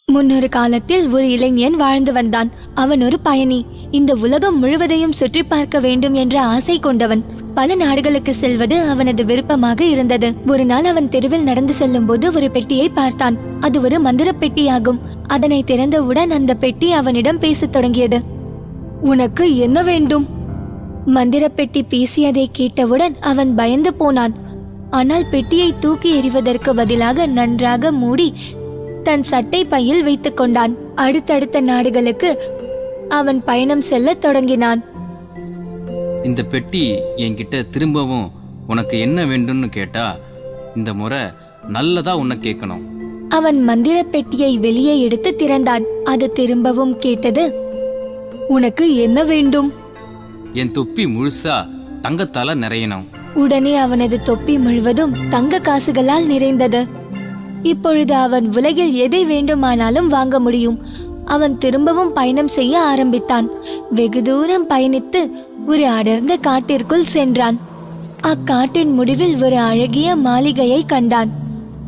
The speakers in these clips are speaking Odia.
முன்னொரு காலத்தில் ஒரு இளைஞன் வாழ்ந்து வந்தான். அவன் ஒரு பயணி. இந்த உலகம் முழுவதையும் சுற்றி பார்க்க வேண்டும் என்ற ஆசை கொண்டவன். பல நாடுகளுக்கு செல்வது அவனது விருப்பமாக இருந்தது. ஒரு நாள் அவன் தெருவில் நடந்து செல்லும் போது ஒரு பெட்டியை பார்த்தான். அது ஒரு மந்திர பெட்டியாகும். அதனை திறந்தவுடன் அந்த பெட்டி அவனிடம் பேசத் தொடங்கியது. உனக்கு என்ன வேண்டும்? மந்திர பெட்டி பேசியதை கேட்டவுடன் அவன் பயந்து போனான். ஆனால் பெட்டியை தூக்கி எறிவதற்கு பதிலாக நன்றாக மூடி தன் சட்டை பையில் வைத்துக் கொண்டான். அடுத்தடுத்த நாடுகளுக்கு அவன் பயணம் செல்லத் தொடங்கினான். இந்த பெட்டி என்கிட்ட திரும்பவும் உனக்கு என்ன வேண்டும்னு கேட்டா, இந்த முறை நல்லதா உன்னை கேட்கணும். அவன் மந்திர பெட்டியை வெளியே எடுத்து திறந்தான். அது திரும்பவும் கேட்டது, உனக்கு என்ன வேண்டும்? என் தொப்பி முழுசா தங்கத்தால நிறையணும். உடனே அவனது தொப்பி முழுவதும் தங்க காசுகளால் நிறைந்தது. இப்பொழுது அவன் உலகில் எதை வேண்டுமானாலும் வாங்க முடியும். அவன் திரும்பவும் பயணம் செய்ய ஆரம்பித்தான். வெகு தூரம் பயணித்து ஒரு அடர்ந்த காட்டிற்குள் சென்றான். அக்காட்டின் முடிவில் ஒரு அழகிய மாளிகையை கண்டான்.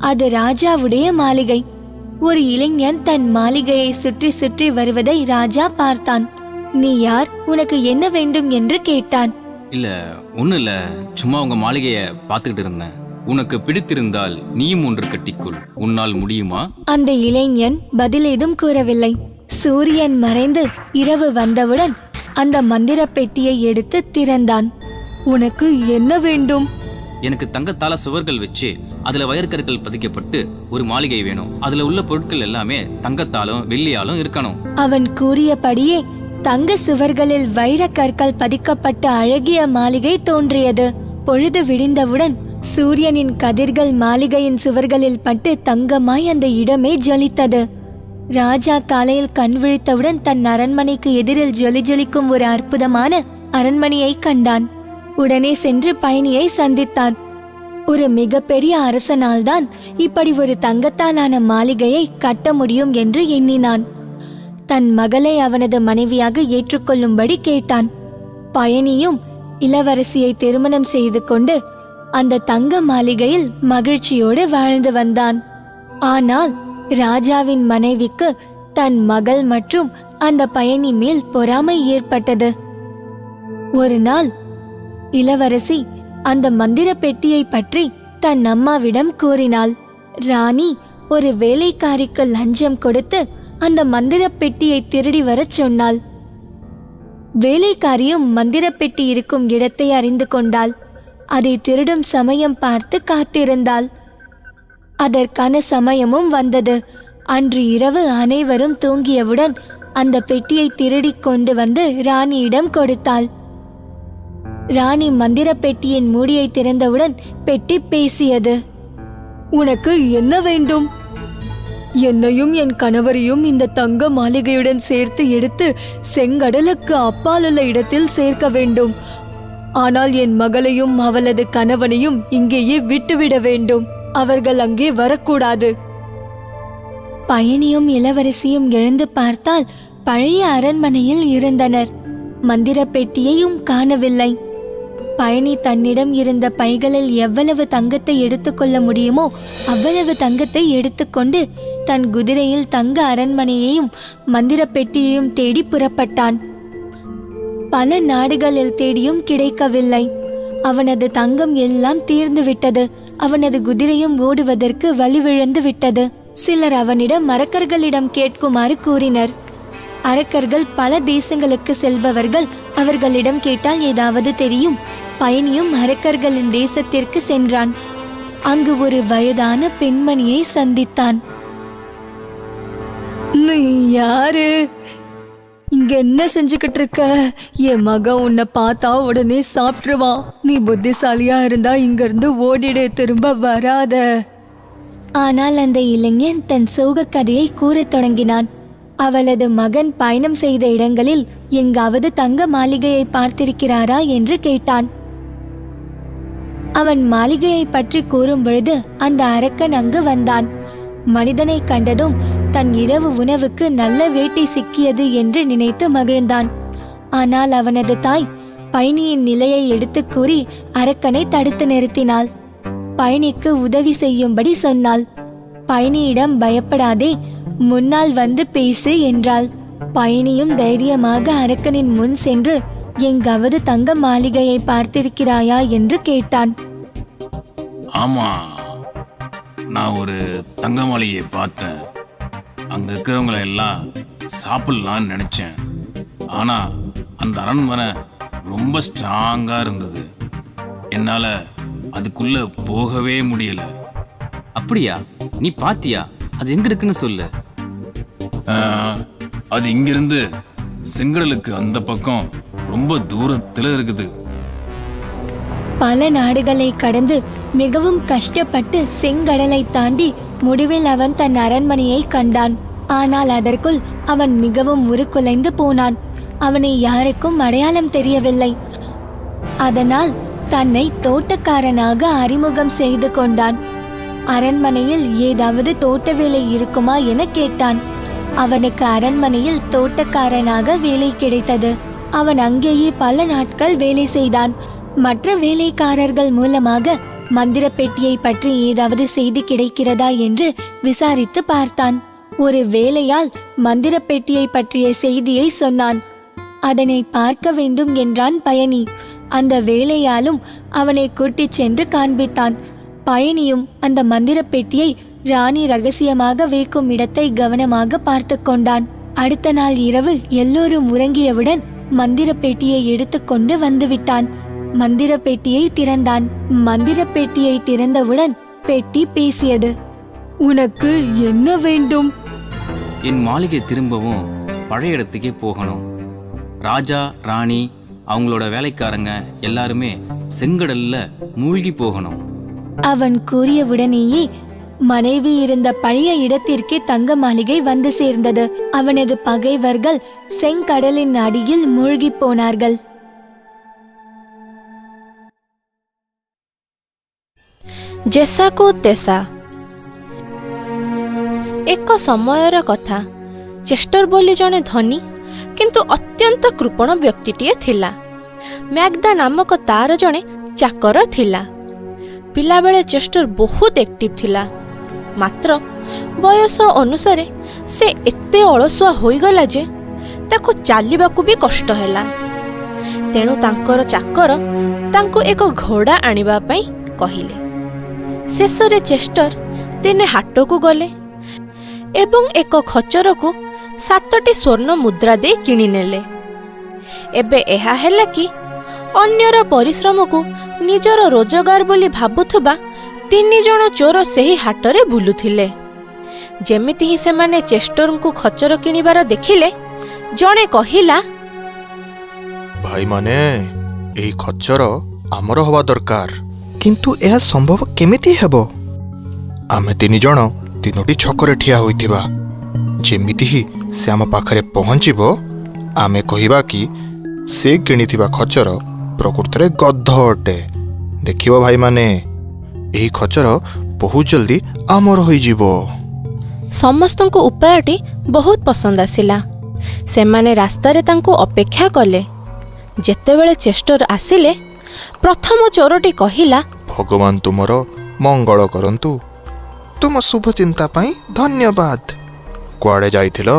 அது ராஜாவுடைய மாளிகை. ஒரு இளைஞன் தன் மாளிகையை சுற்றி சுற்றி வருவதை ராஜா பார்த்தான். நீ யார்? உனக்கு என்ன வேண்டும் என்று கேட்டான். இல்ல, ஒன்றும் இல்ல, சும்மா உங்க மாளிகையை பார்த்துக்கிட்டு இருந்தேன். உனக்கு பிடித்திருந்தால் நீயும் ஒன்று கட்டிக்கொள். உன்னால் முடியுமா? அந்த இளைஞன் பதில் ஏதும் கூறவில்லை. சூரியன் மறைந்து இரவு வந்தவுடன் அந்த மந்திர பெட்டியை எடுத்து திறந்தான். உனக்கு என்ன வேண்டும்? எனக்கு தங்கத்தால சுவர்கள் வச்சு அதுல வயற்கற்கள் பதிக்கப்பட்டு ஒரு மாளிகை வேணும். அதுல உள்ள பொருட்கள் எல்லாமே தங்கத்தாலும் வெள்ளியாலும் இருக்கணும். அவன் கூறியபடியே தங்க சுவர்களில் வைரக் கற்கள் பதிக்கப்பட்ட அழகிய மாளிகை தோன்றியது. பொழுது விடிந்தவுடன் சூரியனின் கதிர்கள் மாளிகையின் சுவர்களில் பட்டு தங்கமாய் அந்த இடமே ஜொலித்தது. ராஜா காலையில் கண் விழித்தவுடன் தன் அரண்மனைக்கு எதிரில் ஜொலி ஜொலிக்கும் ஒரு அற்புதமான அரண்மனையை கண்டான். உடனே சென்று பயணியை சந்தித்தான். ஒரு மிகப்பெரிய அரசனால்தான் இப்படி ஒரு தங்கத்தாலான மாளிகையை கட்ட முடியும் என்று எண்ணினான். தன் மகளை அவனது மனைவியாக ஏற்றுக்கொள்ளும்படி கேட்டான். பயணியும் இளவரசியை திருமணம் செய்து கொண்டு அந்த தங்க மாளிகையில் மகிழ்ச்சியோடு வாழ்ந்து வந்தான். ஆனால் ராஜாவின் மனைவிக்கு தன் மகள் மற்றும் அந்த பயணி மேல் பொறாமை ஏற்பட்டது. ஒரு நாள் இளவரசி அந்த மந்திர பெட்டியை பற்றி தன் அம்மாவிடம் கூறினாள். ராணி ஒரு வேலைக்காரிக்கு லஞ்சம் கொடுத்து அந்த மந்திர பெட்டியை திருடி வரச் சொன்னாள். வேலைக்காரியும் மந்திர பெட்டி இருக்கும் இடத்தை அறிந்து கொண்டாள். அதை திருடும் சமயம் பார்த்து காத்திருந்தாள். அதற்கான சமயமும் வந்தது. அன்று இரவு அனைவரும் தூங்கியவுடன் அந்த பெட்டியை திருடிக் கொண்டு வந்து ராணியிடம் கொடுத்தாள். ராணி மந்திர பெட்டியின் மூடியை திறந்தவுடன் பெட்டி பேசியது. உனக்கு என்ன வேண்டும்? என்னையும் என் கணவரையும் இந்த தங்க மாளிகையுடன் சேர்த்து எடுத்து செங்கடலுக்கு அப்பாலுள்ள இடத்தில் சேர்க்க வேண்டும். ஆனால் என் மகளையும் அவளது கணவனையும் இங்கேயே விட்டுவிட வேண்டும். அவர்கள் அங்கே வரக்கூடாது. பயணியும் இளவரசியும் எழுந்து பார்த்தால் பழைய அரண்மனையில் இருந்தனர். மந்திர பெட்டியையும் காணவில்லை. பயணி தன்னிடம் இருந்த பைகளில் எவ்வளவு தங்கத்தை எடுத்துக்கொள்ள முடியுமோ அவ்வளவு தங்கத்தை எடுத்துக்கொண்டு தன் குதிரையில் தங்க அரண்மனையையும் மந்திர பெட்டியையும் தேடி புறப்பட்டான். பல நாடுகளில் தேடியும் கிடைக்கவில்லை. அவனது தங்கம் எல்லாம் தீர்ந்து விட்டது. அவனது குதிரையும் ஓடுவதற்கு வலுவிழந்து விட்டது. சிலர் அவனிடம் அரக்கர்களிடம் கேட்குமாறு கூறினர். அரக்கர்கள் பல தேசங்களுக்கு செல்பவர்கள். அவர்களிடம் கேட்டால் ஏதாவது தெரியும். பயணியும் அரக்கர்களின் தேசத்திற்கு சென்றான். அங்கு ஒரு வயதான பெண்மணியை சந்தித்தான். நீ யாரு? இங்க என்ன செஞ்சுக்கிட்டு இருக்க? என் மகன் உன்னை பார்த்தா உடனே சாப்பிட்டுருவான். நீ புத்திசாலியா இருந்தா இங்க இருந்து ஓடிடு, திரும்ப வராத. ஆனால் அந்த இளைஞன் தன் சோக கதையை கூறத் தொடங்கினான். அவளது மகன் பயணம் செய்த இடங்களில் எங்காவது தங்க மாளிகையை பார்த்திருக்கிறாரா என்று கேட்டான். அவன் மாளிகையை பற்றி கூறும் பொழுது அந்த அரக்கன் அங்கு வந்தான். மனிதனை கண்டதும் தன் இரவு உணவுக்கு நல்ல வேட்டை சிக்கியது என்று நினைத்து மகிழ்ந்தான். ஆனால் அவனது தாய் பயணியின் நிலையை எடுத்துக் கூறி அரக்கனை தடுத்து நிறுத்தினாள். பயணிக்கு உதவி செய்யும்படி சொன்னாள். பயணியிடம், பயப்படாதே, முன்னால் வந்து பேசு என்றாள். பயணியும் தைரியமாக அரக்கனின் முன் சென்று, எங்காவது தங்க மாளிகையை பார்த்திருக்கிறாயா என்று கேட்டான். ஆமா, நான் ஒரு தங்க மாளிகையை பார்த்தேன். அங்க இருக்கிறவங்கள எல்லாம் சாப்பிடலான்னு நினைச்சேன். ஆனா அந்த அரண்மனை ரொம்ப ஸ்ட்ராங்கா இருந்தது. என்னால அதுக்குள்ள போகவே முடியல. அப்படியா? நீ பாத்தியா? அது எங்க இருக்குன்னு சொல்லு. அது இங்கிருந்து செங்கடலுக்கு அந்த பக்கம் ரொம்ப தூரத்துல இருக்குது. பல நாடுகளை கடந்து மிகவும் கஷ்டப்பட்டு செங்கடலை தாண்டி முடிவில் அவன் தன் அரண்மனையை கண்டான். ஆனால் அதற்குள் அவன் மிகவும் உருக்குலைந்து போனான். அவனை யாருக்கும் அடையாளம் தெரியவில்லை. அதனால் தன்னை தோட்டக்காரனாக அறிமுகம் செய்து கொண்டான். அரண்மனையில் ஏதாவது தோட்ட வேலை இருக்குமா என கேட்டான். அவனுக்கு அரண்மனையில் தோட்டக்காரனாக வேலை கிடைத்தது. அவன் அங்கேயே பல நாட்கள் வேலை செய்தான். மற்ற வேலைக்காரர்கள் மூலமாக மந்திர பெட்டியை பற்றி ஏதாவது செய்தி கிடைக்கிறதா என்று விசாரித்து பார்த்தான். ஒரு வேலையால் மந்திர பெட்டியை பற்றிய செய்தியை சொன்னான். அதனை பார்க்க வேண்டும் என்றான் பயணி. அந்த வேலையாலும் அவனை கூட்டிச் சென்று காண்பித்தான். பயணியும் அந்த மந்திர பெட்டியை ராணி ரகசியமாக வைக்கும் இடத்தை கவனமாக பார்த்து கொண்டான். அடுத்த நாள் இரவு எல்லோரும் உறங்கியவுடன் மந்திர பெட்டியை எடுத்துக்கொண்டு வந்துவிட்டான். மந்திர பெட்டியை திறந்தான். மந்திர பெட்டியை திறந்தவுடன் பெட்டி பேசியது. உனக்கு என்ன வேண்டும்? என் மாளிகை திரும்பவும் பழைய இடத்துக்கே போகணும். ராஜா, ராணி, அவங்களோட வேலைக்காரங்க எல்லாருமே செங்கடல்ல மூழ்கி போகணும். அவன் கூறியவுடனேயே மனைவி இருந்த பழைய இடத்திற்கே தங்க மாளிகை வந்து சேர்ந்தது. அவனது பகைவர்கள் செங்கடலின் அடியில் மூழ்கிப் போனார்கள். ଯେସାକୁ ତେସା। ଏକ ସମୟର କଥା, ଚେଷ୍ଟର ବୋଲି ଜଣେ ଧନୀ କିନ୍ତୁ ଅତ୍ୟନ୍ତ କୃପଣ ବ୍ୟକ୍ତିଟିଏ ଥିଲା। ମ୍ୟାଗଦା ନାମକ ତାର ଜଣେ ଚାକର ଥିଲା। ପିଲାବେଳେ ଚେଷ୍ଟର ବହୁତ ଆକ୍ଟିଭ ଥିଲା, ମାତ୍ର ବୟସ ଅନୁସାରେ ସେ ଏତେ ଅଳସୁଆ ହୋଇଗଲା ଯେ ତାକୁ ଚାଲିବାକୁ ବି କଷ୍ଟ ହେଲା। ତେଣୁ ତାଙ୍କର ଚାକର ତାଙ୍କୁ ଏକ ଘୋଡ଼ା ଆଣିବା ପାଇଁ କହିଲେ। ଶେଷରେ ଚେଷ୍ଟର ଦିନେ ହାଟକୁ ଗଲେ ଏବଂ ଏକ ଖଚରକୁ 7ଟି ସ୍ୱର୍ଣ୍ଣ ମୁଦ୍ରା ଦେଇ କିଣିନେଲେ। ଏବେ ଏହା ହେଲା କି ଅନ୍ୟର ପରିଶ୍ରମକୁ ନିଜର ରୋଜଗାର ବୋଲି ଭାବୁଥିବା 3 ଜଣ ଚୋର ସେହି ହାଟରେ ବୁଲୁଥିଲେ। ଯେମିତି ହିଁ ସେମାନେ ଚେଷ୍ଟରଙ୍କୁ ଖଚର କିଣିବାର ଦେଖିଲେ, ଜଣେ କହିଲା, ଭାଇମାନେ, ଏହି ଖଚର ଆମର ହବା ଦରକାର। କିନ୍ତୁ ଏହା ସମ୍ଭବ କେମିତି ହେବ? ଆମେ 3 ଜଣ ତିନୋଟି ଛକରେ ଠିଆ ହୋଇଥିବା। ଯେମିତି ହିଁ ସେ ଆମ ପାଖରେ ପହଞ୍ଚିବ, ଆମେ କହିବା କି ସେ କିଣିଥିବା ଖଚର ପ୍ରକୃତରେ ଗଧ ଅଟେ। ଦେଖିବ ଭାଇମାନେ, ଏହି ଖଚର ବହୁତ ଜଲ୍ଦି ଆମର ହୋଇଯିବ। ସମସ୍ତଙ୍କୁ ଉପାୟଟି ବହୁତ ପସନ୍ଦ ଆସିଲା। ସେମାନେ ରାସ୍ତାରେ ତାଙ୍କୁ ଅପେକ୍ଷା କଲେ। ଯେତେବେଳେ ଚେଷ୍ଟର ଆସିଲେ, ପ୍ରଥମ ଚୋରଟି କହିଲା, ଭଗବାନ ତୁମର ମଙ୍ଗଳ କରନ୍ତୁ। ତୁମ ଶୁଭ ଚିନ୍ତା ପାଇଁ ଧନ୍ୟବାଦ। କୁଆଡ଼େ ଯାଇଥିଲ?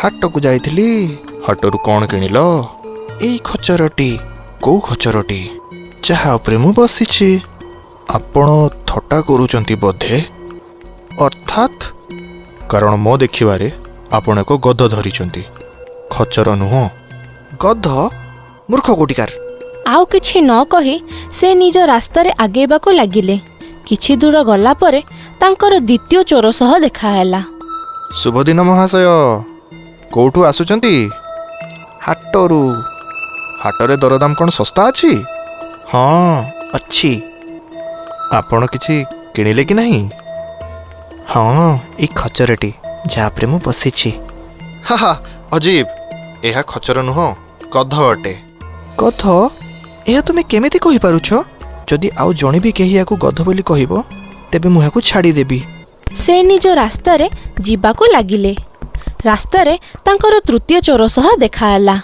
ହାଟକୁ ଯାଇଥିଲି। ହାଟରୁ କ'ଣ କିଣିଲ? ଏଇ ଖଚରଟି। କୋଉ ଖଚରଟି? ଯାହା ଉପରେ ମୁଁ ବସିଛି। ଆପଣ ଥଟ୍ଟା କରୁଛନ୍ତି ବୋଧେ? ଅର୍ଥାତ୍? କାରଣ ମୋ ଦେଖିବାରେ ଆପଣ ଏକ ଗଧ ଧରିଛନ୍ତି, ଖଚର ନୁହଁ। ଗଧ? ମୂର୍ଖ କୋଟିକାର! ଆଉ କିଛି ନ କହି ସେ ନିଜ ରାସ୍ତାରେ ଆଗେଇବାକୁ ଲାଗିଲେ। କିଛି ଦୂର ଗଲା ପରେ ତାଙ୍କର ଦ୍ୱିତୀୟ ଚୋର ସହ ଦେଖାହେଲା। ଶୁଭଦିନ ମହାଶୟ। କୋଉଠୁ ଆସୁଛନ୍ତି? ହାଟରୁ। ହାଟରେ ଦରଦାମ କ'ଣ ଶସ୍ତା ଅଛି? ହଁ, ଅଛି। ଆପଣ କିଛି କିଣିଲେ କି ନାହିଁ? ହଁ, ଏଇ ଖଚରଟି, ଯାହା ଉପରେ ମୁଁ ବସିଛି। ହା ହା, ଅଜୀବ! ଏହା ଖଚର ନୁହଁ, ଗଧ ଅଟେ। ଗଧ? ଏହା ତୁମେ କେମିତି କହିପାରୁଛ? ଯଦି ଆଉ ଜଣେ ବି କେହି ଏହାକୁ ଗଧ ବୋଲି କହିବ, ତେବେ ମୁଁ ଏହାକୁ ଛାଡ଼ିଦେବି। ସେ ନିଜ ରାସ୍ତାରେ ଯିବାକୁ ଲାଗିଲେ। ରାସ୍ତାରେ ତାଙ୍କର ତୃତୀୟ ଚୋର ସହ ଦେଖାହେଲା।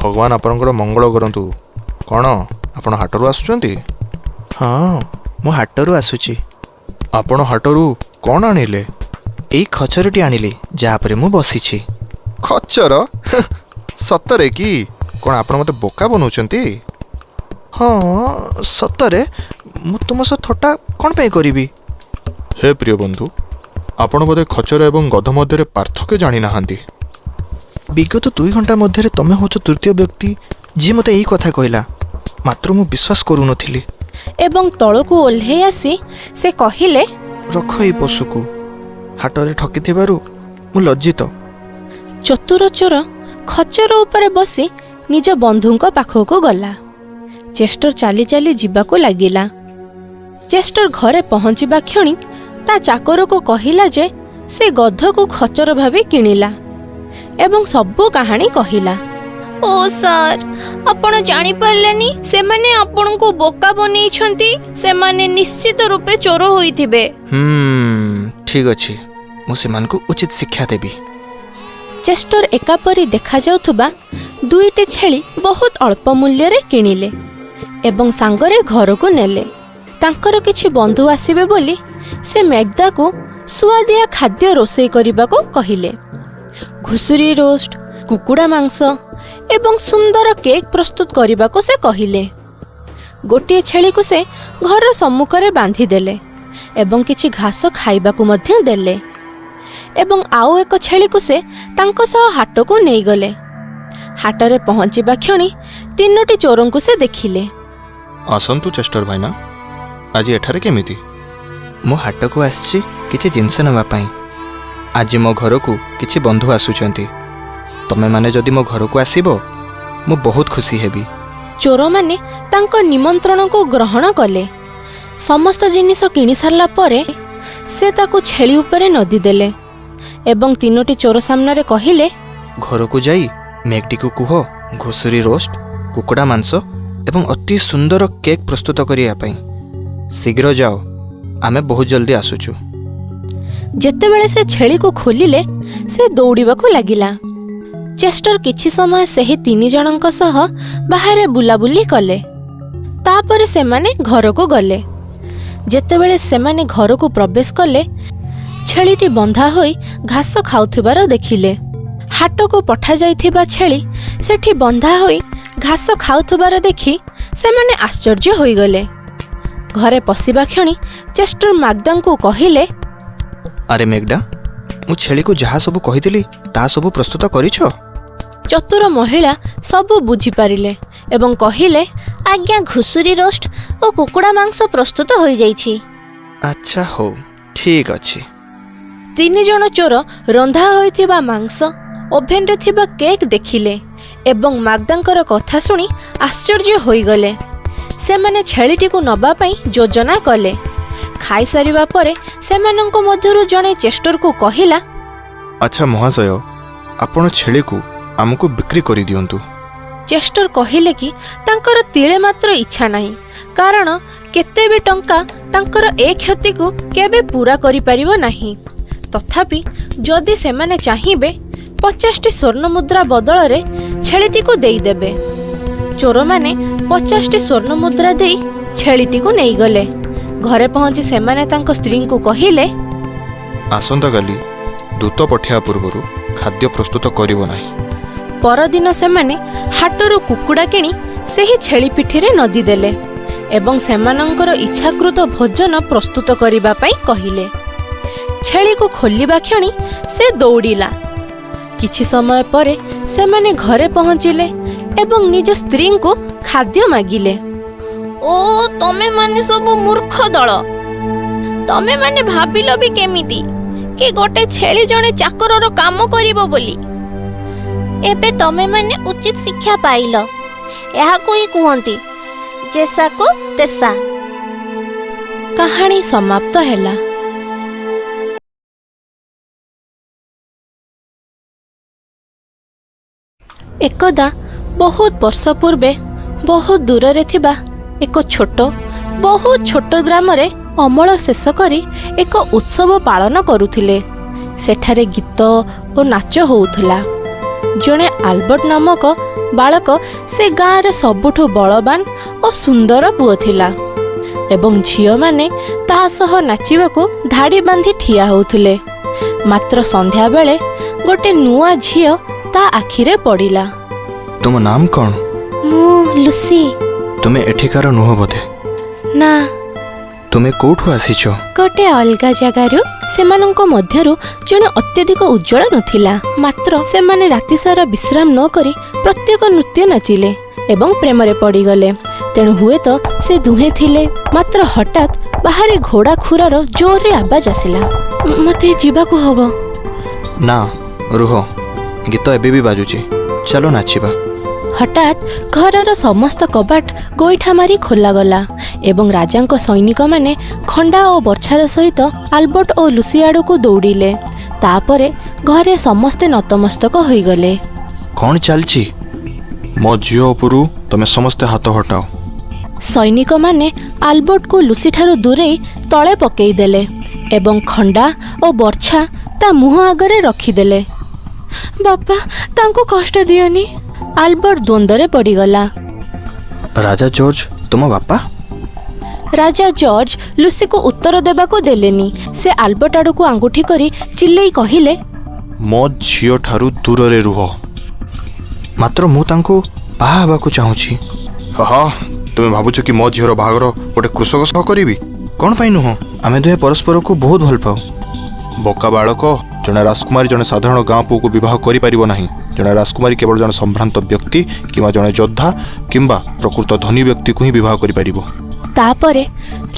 ଭଗବାନ ଆପଣଙ୍କର ମଙ୍ଗଳ କରନ୍ତୁ। କ'ଣ ଆପଣ ହାଟରୁ ଆସୁଛନ୍ତି? ହଁ, ମୁଁ ହାଟରୁ ଆସୁଛି। ଆପଣ ହାଟରୁ କ'ଣ ଆଣିଲେ? ଏଇ ଖଚରଟି ଆଣିଲି, ଯାହା ଉପରେ ମୁଁ ବସିଛି। ଖଚର? ସତରେ କି? କ'ଣ ଆପଣ ମୋତେ ବୋକା ବନାଉଛନ୍ତି? ହଁ, ସତରେ। ମୁଁ ତୁମ ସହ ଥଟ୍ଟା କ'ଣ ପାଇଁ କରିବି? ହେ ପ୍ରିୟ ବନ୍ଧୁ, ଆପଣ ବୋଧେ ଖଚର ଏବଂ ଗଧ ମଧ୍ୟରେ ପାର୍ଥକ୍ୟ ଜାଣିନାହାନ୍ତି। ବିଗତ 2 ଘଣ୍ଟା ମଧ୍ୟରେ ତମେ ହେଉଛ ତୃତୀୟ ବ୍ୟକ୍ତି ଯିଏ ମୋତେ ଏଇ କଥା କହିଲା, ମାତ୍ର ମୁଁ ବିଶ୍ୱାସ କରୁନଥିଲି। ଏବଂ ତଳକୁ ଓହ୍ଲେଇ ଆସି ସେ କହିଲେ, ରଖ ଏଇ ପଶୁକୁ। ହାଟରେ ଠକିଥିବାରୁ ମୁଁ ଲଜ୍ଜିତ। ଚତୁର ଚୋର ଖଚର ଉପରେ ବସି ନିଜ ବନ୍ଧୁଙ୍କ ପାଖକୁ ଗଲା। ଚେଷ୍ଟର ଚାଲି ଚାଲି ଯିବାକୁ ଲାଗିଲା। ଚେଷ୍ଟର ଘରେ ପହଞ୍ଚିବା କ୍ଷଣି ତା ଚାକରକୁ କହିଲା ଯେ ସେ ଗଧକୁ ଖଚର ଭାବେ କିଣିଲା ଏବଂ ସବୁ କାହାଣୀ କହିଲା। ଓ ସାର୍, ଆପଣ ଜାଣିପାରିଲେନି, ସେମାନେ ଆପଣଙ୍କୁ ବୋକା ବନେଇଛନ୍ତି। ସେମାନେ ନିଶ୍ଚିତ ରୂପେ ଚୋର ହୋଇଥିବେ। ହୁଁ, ଠିକ୍ ଅଛି, ମୁଁ ସେମାନଙ୍କୁ ଉଚିତ ଶିକ୍ଷା ଦେବି। ଚେଷ୍ଟର ଏକାପରି ଦେଖାଯାଉଥିବା ଦୁଇଟି ଛେଳି ବହୁତ ଅଳ୍ପ ମୂଲ୍ୟରେ କିଣିଲେ ଏବଂ ସାଙ୍ଗରେ ଘରକୁ ନେଲେ। ତାଙ୍କର କିଛି ବନ୍ଧୁ ଆସିବେ ବୋଲି ସେ ମେଗ୍ଦାକୁ ସୁଆଦିଆ ଖାଦ୍ୟ ରୋଷେଇ କରିବାକୁ କହିଲେ। ଘୁଷୁରୀ ରୋଷ୍ଟ, କୁକୁଡ଼ା ମାଂସ ଏବଂ ସୁନ୍ଦର କେକ୍ ପ୍ରସ୍ତୁତ କରିବାକୁ ସେ କହିଲେ। ଗୋଟିଏ ଛେଳିକୁ ସେ ଘର ସମ୍ମୁଖରେ ବାନ୍ଧିଦେଲେ ଏବଂ କିଛି ଘାସ ଖାଇବାକୁ ମଧ୍ୟ ଦେଲେ ଏବଂ ଆଉ ଏକ ଛେଳିକୁ ସେ ତାଙ୍କ ସହ ହାଟକୁ ନେଇଗଲେ। ହାଟରେ ପହଞ୍ଚିବା କ୍ଷଣି ତିନୋଟି ଚୋରଙ୍କୁ ସେ ଦେଖିଲେ। ଆସନ୍ତୁ ଚେଷ୍ଟର ଭାଇନା, ଆଜି ଏଠାରେ କେମିତି? ମୁଁ ହାଟକୁ ଆସିଛି କିଛି ଜିନିଷ ନେବା ପାଇଁ। ଆଜି ମୋ ଘରକୁ କିଛି ବନ୍ଧୁ ଆସୁଛନ୍ତି। ତମେମାନେ ଯଦି ମୋ ଘରକୁ ଆସିବ, ମୁଁ ବହୁତ ଖୁସି ହେବି। ଚୋରମାନେ ତାଙ୍କ ନିମନ୍ତ୍ରଣକୁ ଗ୍ରହଣ କଲେ। ସମସ୍ତ ଜିନିଷ କିଣି ସାରିଲା ପରେ ସେ ତାକୁ ଛେଳି ଉପରେ ନଦି ଦେଲେ ଏବଂ ତିନୋଟି ଚୋର ସାମ୍ନାରେ କହିଲେ, ଘରକୁ ଯାଇ ମେଘଟିକୁ କୁହ ଘୁଷୁରୀ ରୋଷ୍ଟ, କୁକୁଡ଼ା ମାଂସ ଏବଂ ଅତି ସୁନ୍ଦର କେକ୍ ପ୍ରସ୍ତୁତ କରିବା ପାଇଁ। ଶୀଘ୍ର ଯାଅ, ଆମେ ବହୁତ ଜଲ୍ଦି ଆସୁଛୁ। ଯେତେବେଳେ ସେ ଛେଳିକୁ ଖୋଲିଲେ, ସେ ଦୌଡ଼ିବାକୁ ଲାଗିଲା। ଚେଷ୍ଟର କିଛି ସମୟ ସେହି ତିନି ଜଣଙ୍କ ସହ ବାହାରେ ବୁଲାବୁଲି କଲେ। ତାପରେ ସେମାନେ ଘରକୁ ଗଲେ। ଯେତେବେଳେ ସେମାନେ ଘରକୁ ପ୍ରବେଶ କଲେ, ଛେଳିଟି ବନ୍ଧା ହୋଇ ଘାସ ଖାଉଥିବାର ଦେଖିଲେ। ହାଟକୁ ପଠାଯାଇଥିବା ଛେଳି ସେଠି ବନ୍ଧା ହୋଇ ଘାସ ଖାଉଥିବାର ଦେଖି ସେମାନେ ଆଶ୍ଚର୍ଯ୍ୟ ହୋଇଗଲେ। ଘରେ ପଶିବା କ୍ଷଣି ଚେଷ୍ଟର ମାଗ୍ଦାଙ୍କୁ କହିଲେ, ଆରେ ମେଘଡା, ମୁଁ ଛେଳିକୁ ଯାହା ସବୁ କହିଥିଲି ତାହା ସବୁ ପ୍ରସ୍ତୁତ କରିଛ? ଚତୁର ମହିଳା ସବୁ ବୁଝିପାରିଲେ ଏବଂ କହିଲେ, ଆଜ୍ଞା, ଘୁଷୁରୀ ରୋଷ୍ଟ ଓ କୁକୁଡ଼ା ମାଂସ ପ୍ରସ୍ତୁତ ହୋଇଯାଇଛି। ଆଚ୍ଛା ହଉ, ଠିକ୍ ଅଛି। ତିନି ଜଣ ଚୋର ରନ୍ଧା ହୋଇଥିବା ମାଂସ, ଓଭେନରେ ଥିବା କେକ୍ ଦେଖିଲେ ଏବଂ ମାଗ୍ଦାଙ୍କର କଥା ଶୁଣି ଆଶ୍ଚର୍ଯ୍ୟ ହୋଇଗଲେ। ସେମାନେ ଛେଳିଟିକୁ ନେବା ପାଇଁ ଯୋଜନା କଲେ। ଖାଇସାରିବା ପରେ ସେମାନଙ୍କ ମଧ୍ୟରୁ ଜଣେ ଚେଷ୍ଟରକୁ କହିଲା, ଆଚ୍ଛା ମହାଶୟ, ଆପଣ ଛେଳିକୁ ଆମକୁ ବିକ୍ରି କରିଦିଅନ୍ତୁ। ଚେଷ୍ଟର କହିଲେ କି ତାଙ୍କର ତିଳେ ମାତ୍ର ଇଚ୍ଛା ନାହିଁ, କାରଣ କେତେ ବି ଟଙ୍କା ତାଙ୍କର ଏ କ୍ଷତିକୁ କେବେ ପୂରା କରିପାରିବ ନାହିଁ। ତଥାପି ଯଦି ସେମାନେ ଚାହିଁବେ, 50ଟି ସ୍ୱର୍ଣ୍ଣ ମୁଦ୍ରା ବଦଳରେ ଛେଳିଟିକୁ ଦେଇଦେବେ। ଚୋରମାନେ 50ଟି ସ୍ୱର୍ଣ୍ଣ ମୁଦ୍ରା ଦେଇ ଛେଳିଟିକୁ ନେଇଗଲେ। ଘରେ ପହଞ୍ଚି ସେମାନେ ତାଙ୍କ ସ୍ତ୍ରୀଙ୍କୁ କହିଲେ, ଆସନ୍ତାକାଲି ଦୂତ ପଠାଇବା ପୂର୍ବରୁ ଖାଦ୍ୟ ପ୍ରସ୍ତୁତ କରିବ ନାହିଁ। ପରଦିନ ସେମାନେ ହାଟରୁ କୁକୁଡ଼ା କିଣି ସେହି ଛେଳି ପିଠିରେ ନଦି ଦେଲେ ଏବଂ ସେମାନଙ୍କର ଇଚ୍ଛାକୃତ ଭୋଜନ ପ୍ରସ୍ତୁତ କରିବା ପାଇଁ କହିଲେ। ଛେଳିକୁ ଖୋଲିବା କ୍ଷଣି ସେ ଦୌଡ଼ିଲା। କିଛି ସମୟ ପରେ ସେମାନେ ଘରେ ପହଞ୍ଚିଲେ ଏବଂ ନିଜ ସ୍ତ୍ରୀଙ୍କୁ ଖାଦ୍ୟ ମାଗିଲେ। ଓ, ତମେମାନେ ସବୁ ମୂର୍ଖ ଦଳ! ତମେମାନେ ଭାବିଲ ବି କେମିତି କି ଗୋଟେ ଛେଳି ଜଣେ ଚାକରର କାମ କରିବ ବୋଲି? ଏବେ ତମେମାନେ ଉଚିତ ଶିକ୍ଷା ପାଇଲ। ଏହାକୁ ହିଁ କୁହନ୍ତି ଯେସାକୁ ତେସା। କାହାଣୀ ସମାପ୍ତ ହେଲା। ଏକଦା ବହୁତ ବର୍ଷ ପୂର୍ବେ ବହୁତ ଦୂରରେ ଥିବା ଏକ ଛୋଟ, ବହୁତ ଛୋଟ ଗ୍ରାମରେ ଅମଳ ଶେଷ କରି ଏକ ଉତ୍ସବ ପାଳନ କରୁଥିଲେ। ସେଠାରେ ଗୀତ ଓ ନାଚ ହେଉଥିଲା। ଜଣେ ଆଲବର୍ଟ ନାମକ ବାଳକ ସେ ଗାଁରେ ସବୁଠୁ ବଳବାନ ଓ ସୁନ୍ଦର ପୁଅ ଥିଲା ଏବଂ ଝିଅମାନେ ତାହା ସହ ନାଚିବାକୁ ଧାଡ଼ି ବାନ୍ଧି ଠିଆ ହେଉଥିଲେ। ମାତ୍ର ସନ୍ଧ୍ୟାବେଳେ ଗୋଟେ ନୂଆ ଝିଅ ତା ଆଖିରେ ପଡ଼ିଲା। ତୁମ ନାମ କ'ଣ? ମୁଁ ଲୁସି। ତୁମେ ଏଠିକାର ନୁହଁ ବୋଧେ? ନା। ତୁମେ କୋଉଠୁ ଆସିଛ? ଗୋଟେ ଅଲଗା ଜାଗାରୁ। ସେମାନଙ୍କ ମଧ୍ୟରୁ ଜଣେ ଅତ୍ୟଧିକ ଉଜ୍ଜଳ ନଥିଲା, ମାତ୍ର ସେମାନେ ରାତିସାରା ବିଶ୍ରାମ ନ କରି ପ୍ରତ୍ୟେକ ନୃତ୍ୟ ନାଚିଲେ ଏବଂ ପ୍ରେମରେ ପଡ଼ିଗଲେ। ତେଣୁ ହୁଏତ ସେ ଦୁହେଁ ଥିଲେ। ମାତ୍ର ହଠାତ୍ ବାହାରେ ଘୋଡ଼ା ଖୁରର ଜୋରରେ ଆବାଜ ଆସିଲା। ମତେ ଯିବାକୁ ହବ। ନା, ରୁହ, ଗୀତ ଏବେ ବି ବାଜୁଛି, ଚାଲ ନାଚିବା। ହଠାତ୍ ଘରର ସମସ୍ତ କବାଟ ଗୋଇଠା ମାରି ଖୋଲାଗଲା ଏବଂ ରାଜାଙ୍କ ସୈନିକମାନେ ଖଣ୍ଡା ଓ ବର୍ଚ୍ଛାର ସହିତ ଆଲବର୍ଟ ଓ ଲୁସି ଆଡ଼କୁ ଦୌଡ଼ିଲେ। ତାପରେ ଘରେ ସମସ୍ତେ ନତମସ୍ତକ ହୋଇଗଲେ। କ'ଣ ଚାଲିଛି? ମୋ ଝିଅ ଉପରୁ ତମେ ସମସ୍ତେ ହାତ ହଟାଅ। ସୈନିକମାନେ ଆଲବର୍ଟକୁ ଲୁସିଠାରୁ ଦୂରେଇ ତଳେ ପକେଇଦେଲେ ଏବଂ ଖଣ୍ଡା ଓ ବର୍ଚ୍ଛା ତା ମୁହଁ ଆଗରେ ରଖିଦେଲେ। ବାପା, ତାଙ୍କୁ କଷ୍ଟ ଦିଅନି। ଆଲବର୍ଟ ଦ୍ୱନ୍ଦ୍ୱରେ ପଡ଼ିଗଲା। ରାଜା ଜର୍ଜ ତୁମ ବାପା? ରାଜା ଜର୍ଜ ଲୁସିକୁ ଉତ୍ତର ଦେବାକୁ ଦେଲେନି। ସେ ଆଲବର୍ଟ ଆଡ଼କୁ ଆଙ୍ଗୁଠି କରି ଚିଲେଇ କହିଲେ, ମୋ ଝିଅଠାରୁ ଦୂରରେ ରୁହ। ମାତ୍ର ମୁଁ ତାଙ୍କୁ ବାହା ହେବାକୁ ଚାହୁଁଛି। ହଁ, ତୁମେ ଭାବୁଛ କି ମୋ ଝିଅର ବାହାଘର ଗୋଟେ କୃଷକ ସହ କରିବି? କ'ଣ ପାଇଁ ନୁହଁ? ଆମେ ଦୁହେଁ ପରସ୍ପରକୁ ବହୁତ ଭଲ ପାଉ। ବୋକା ବାଳକ, ଜଣେ ରାଜକୁମାରୀ ଜଣେ ସାଧାରଣ ଗାଁ ପୁଅକୁ ବିବାହ କରିପାରିବ ନାହିଁ। ଜଣେ ରାଜକୁମାରୀ କେବଳ ଜଣେ ସମ୍ଭ୍ରାନ୍ତ ବ୍ୟକ୍ତି କିମ୍ବା ଜଣେ ଯୋଦ୍ଧା କିମ୍ବା ପ୍ରକୃତ ଧନୀ ବ୍ୟକ୍ତିକୁ ହିଁ ବିବାହ କରିପାରିବ। ତାପରେ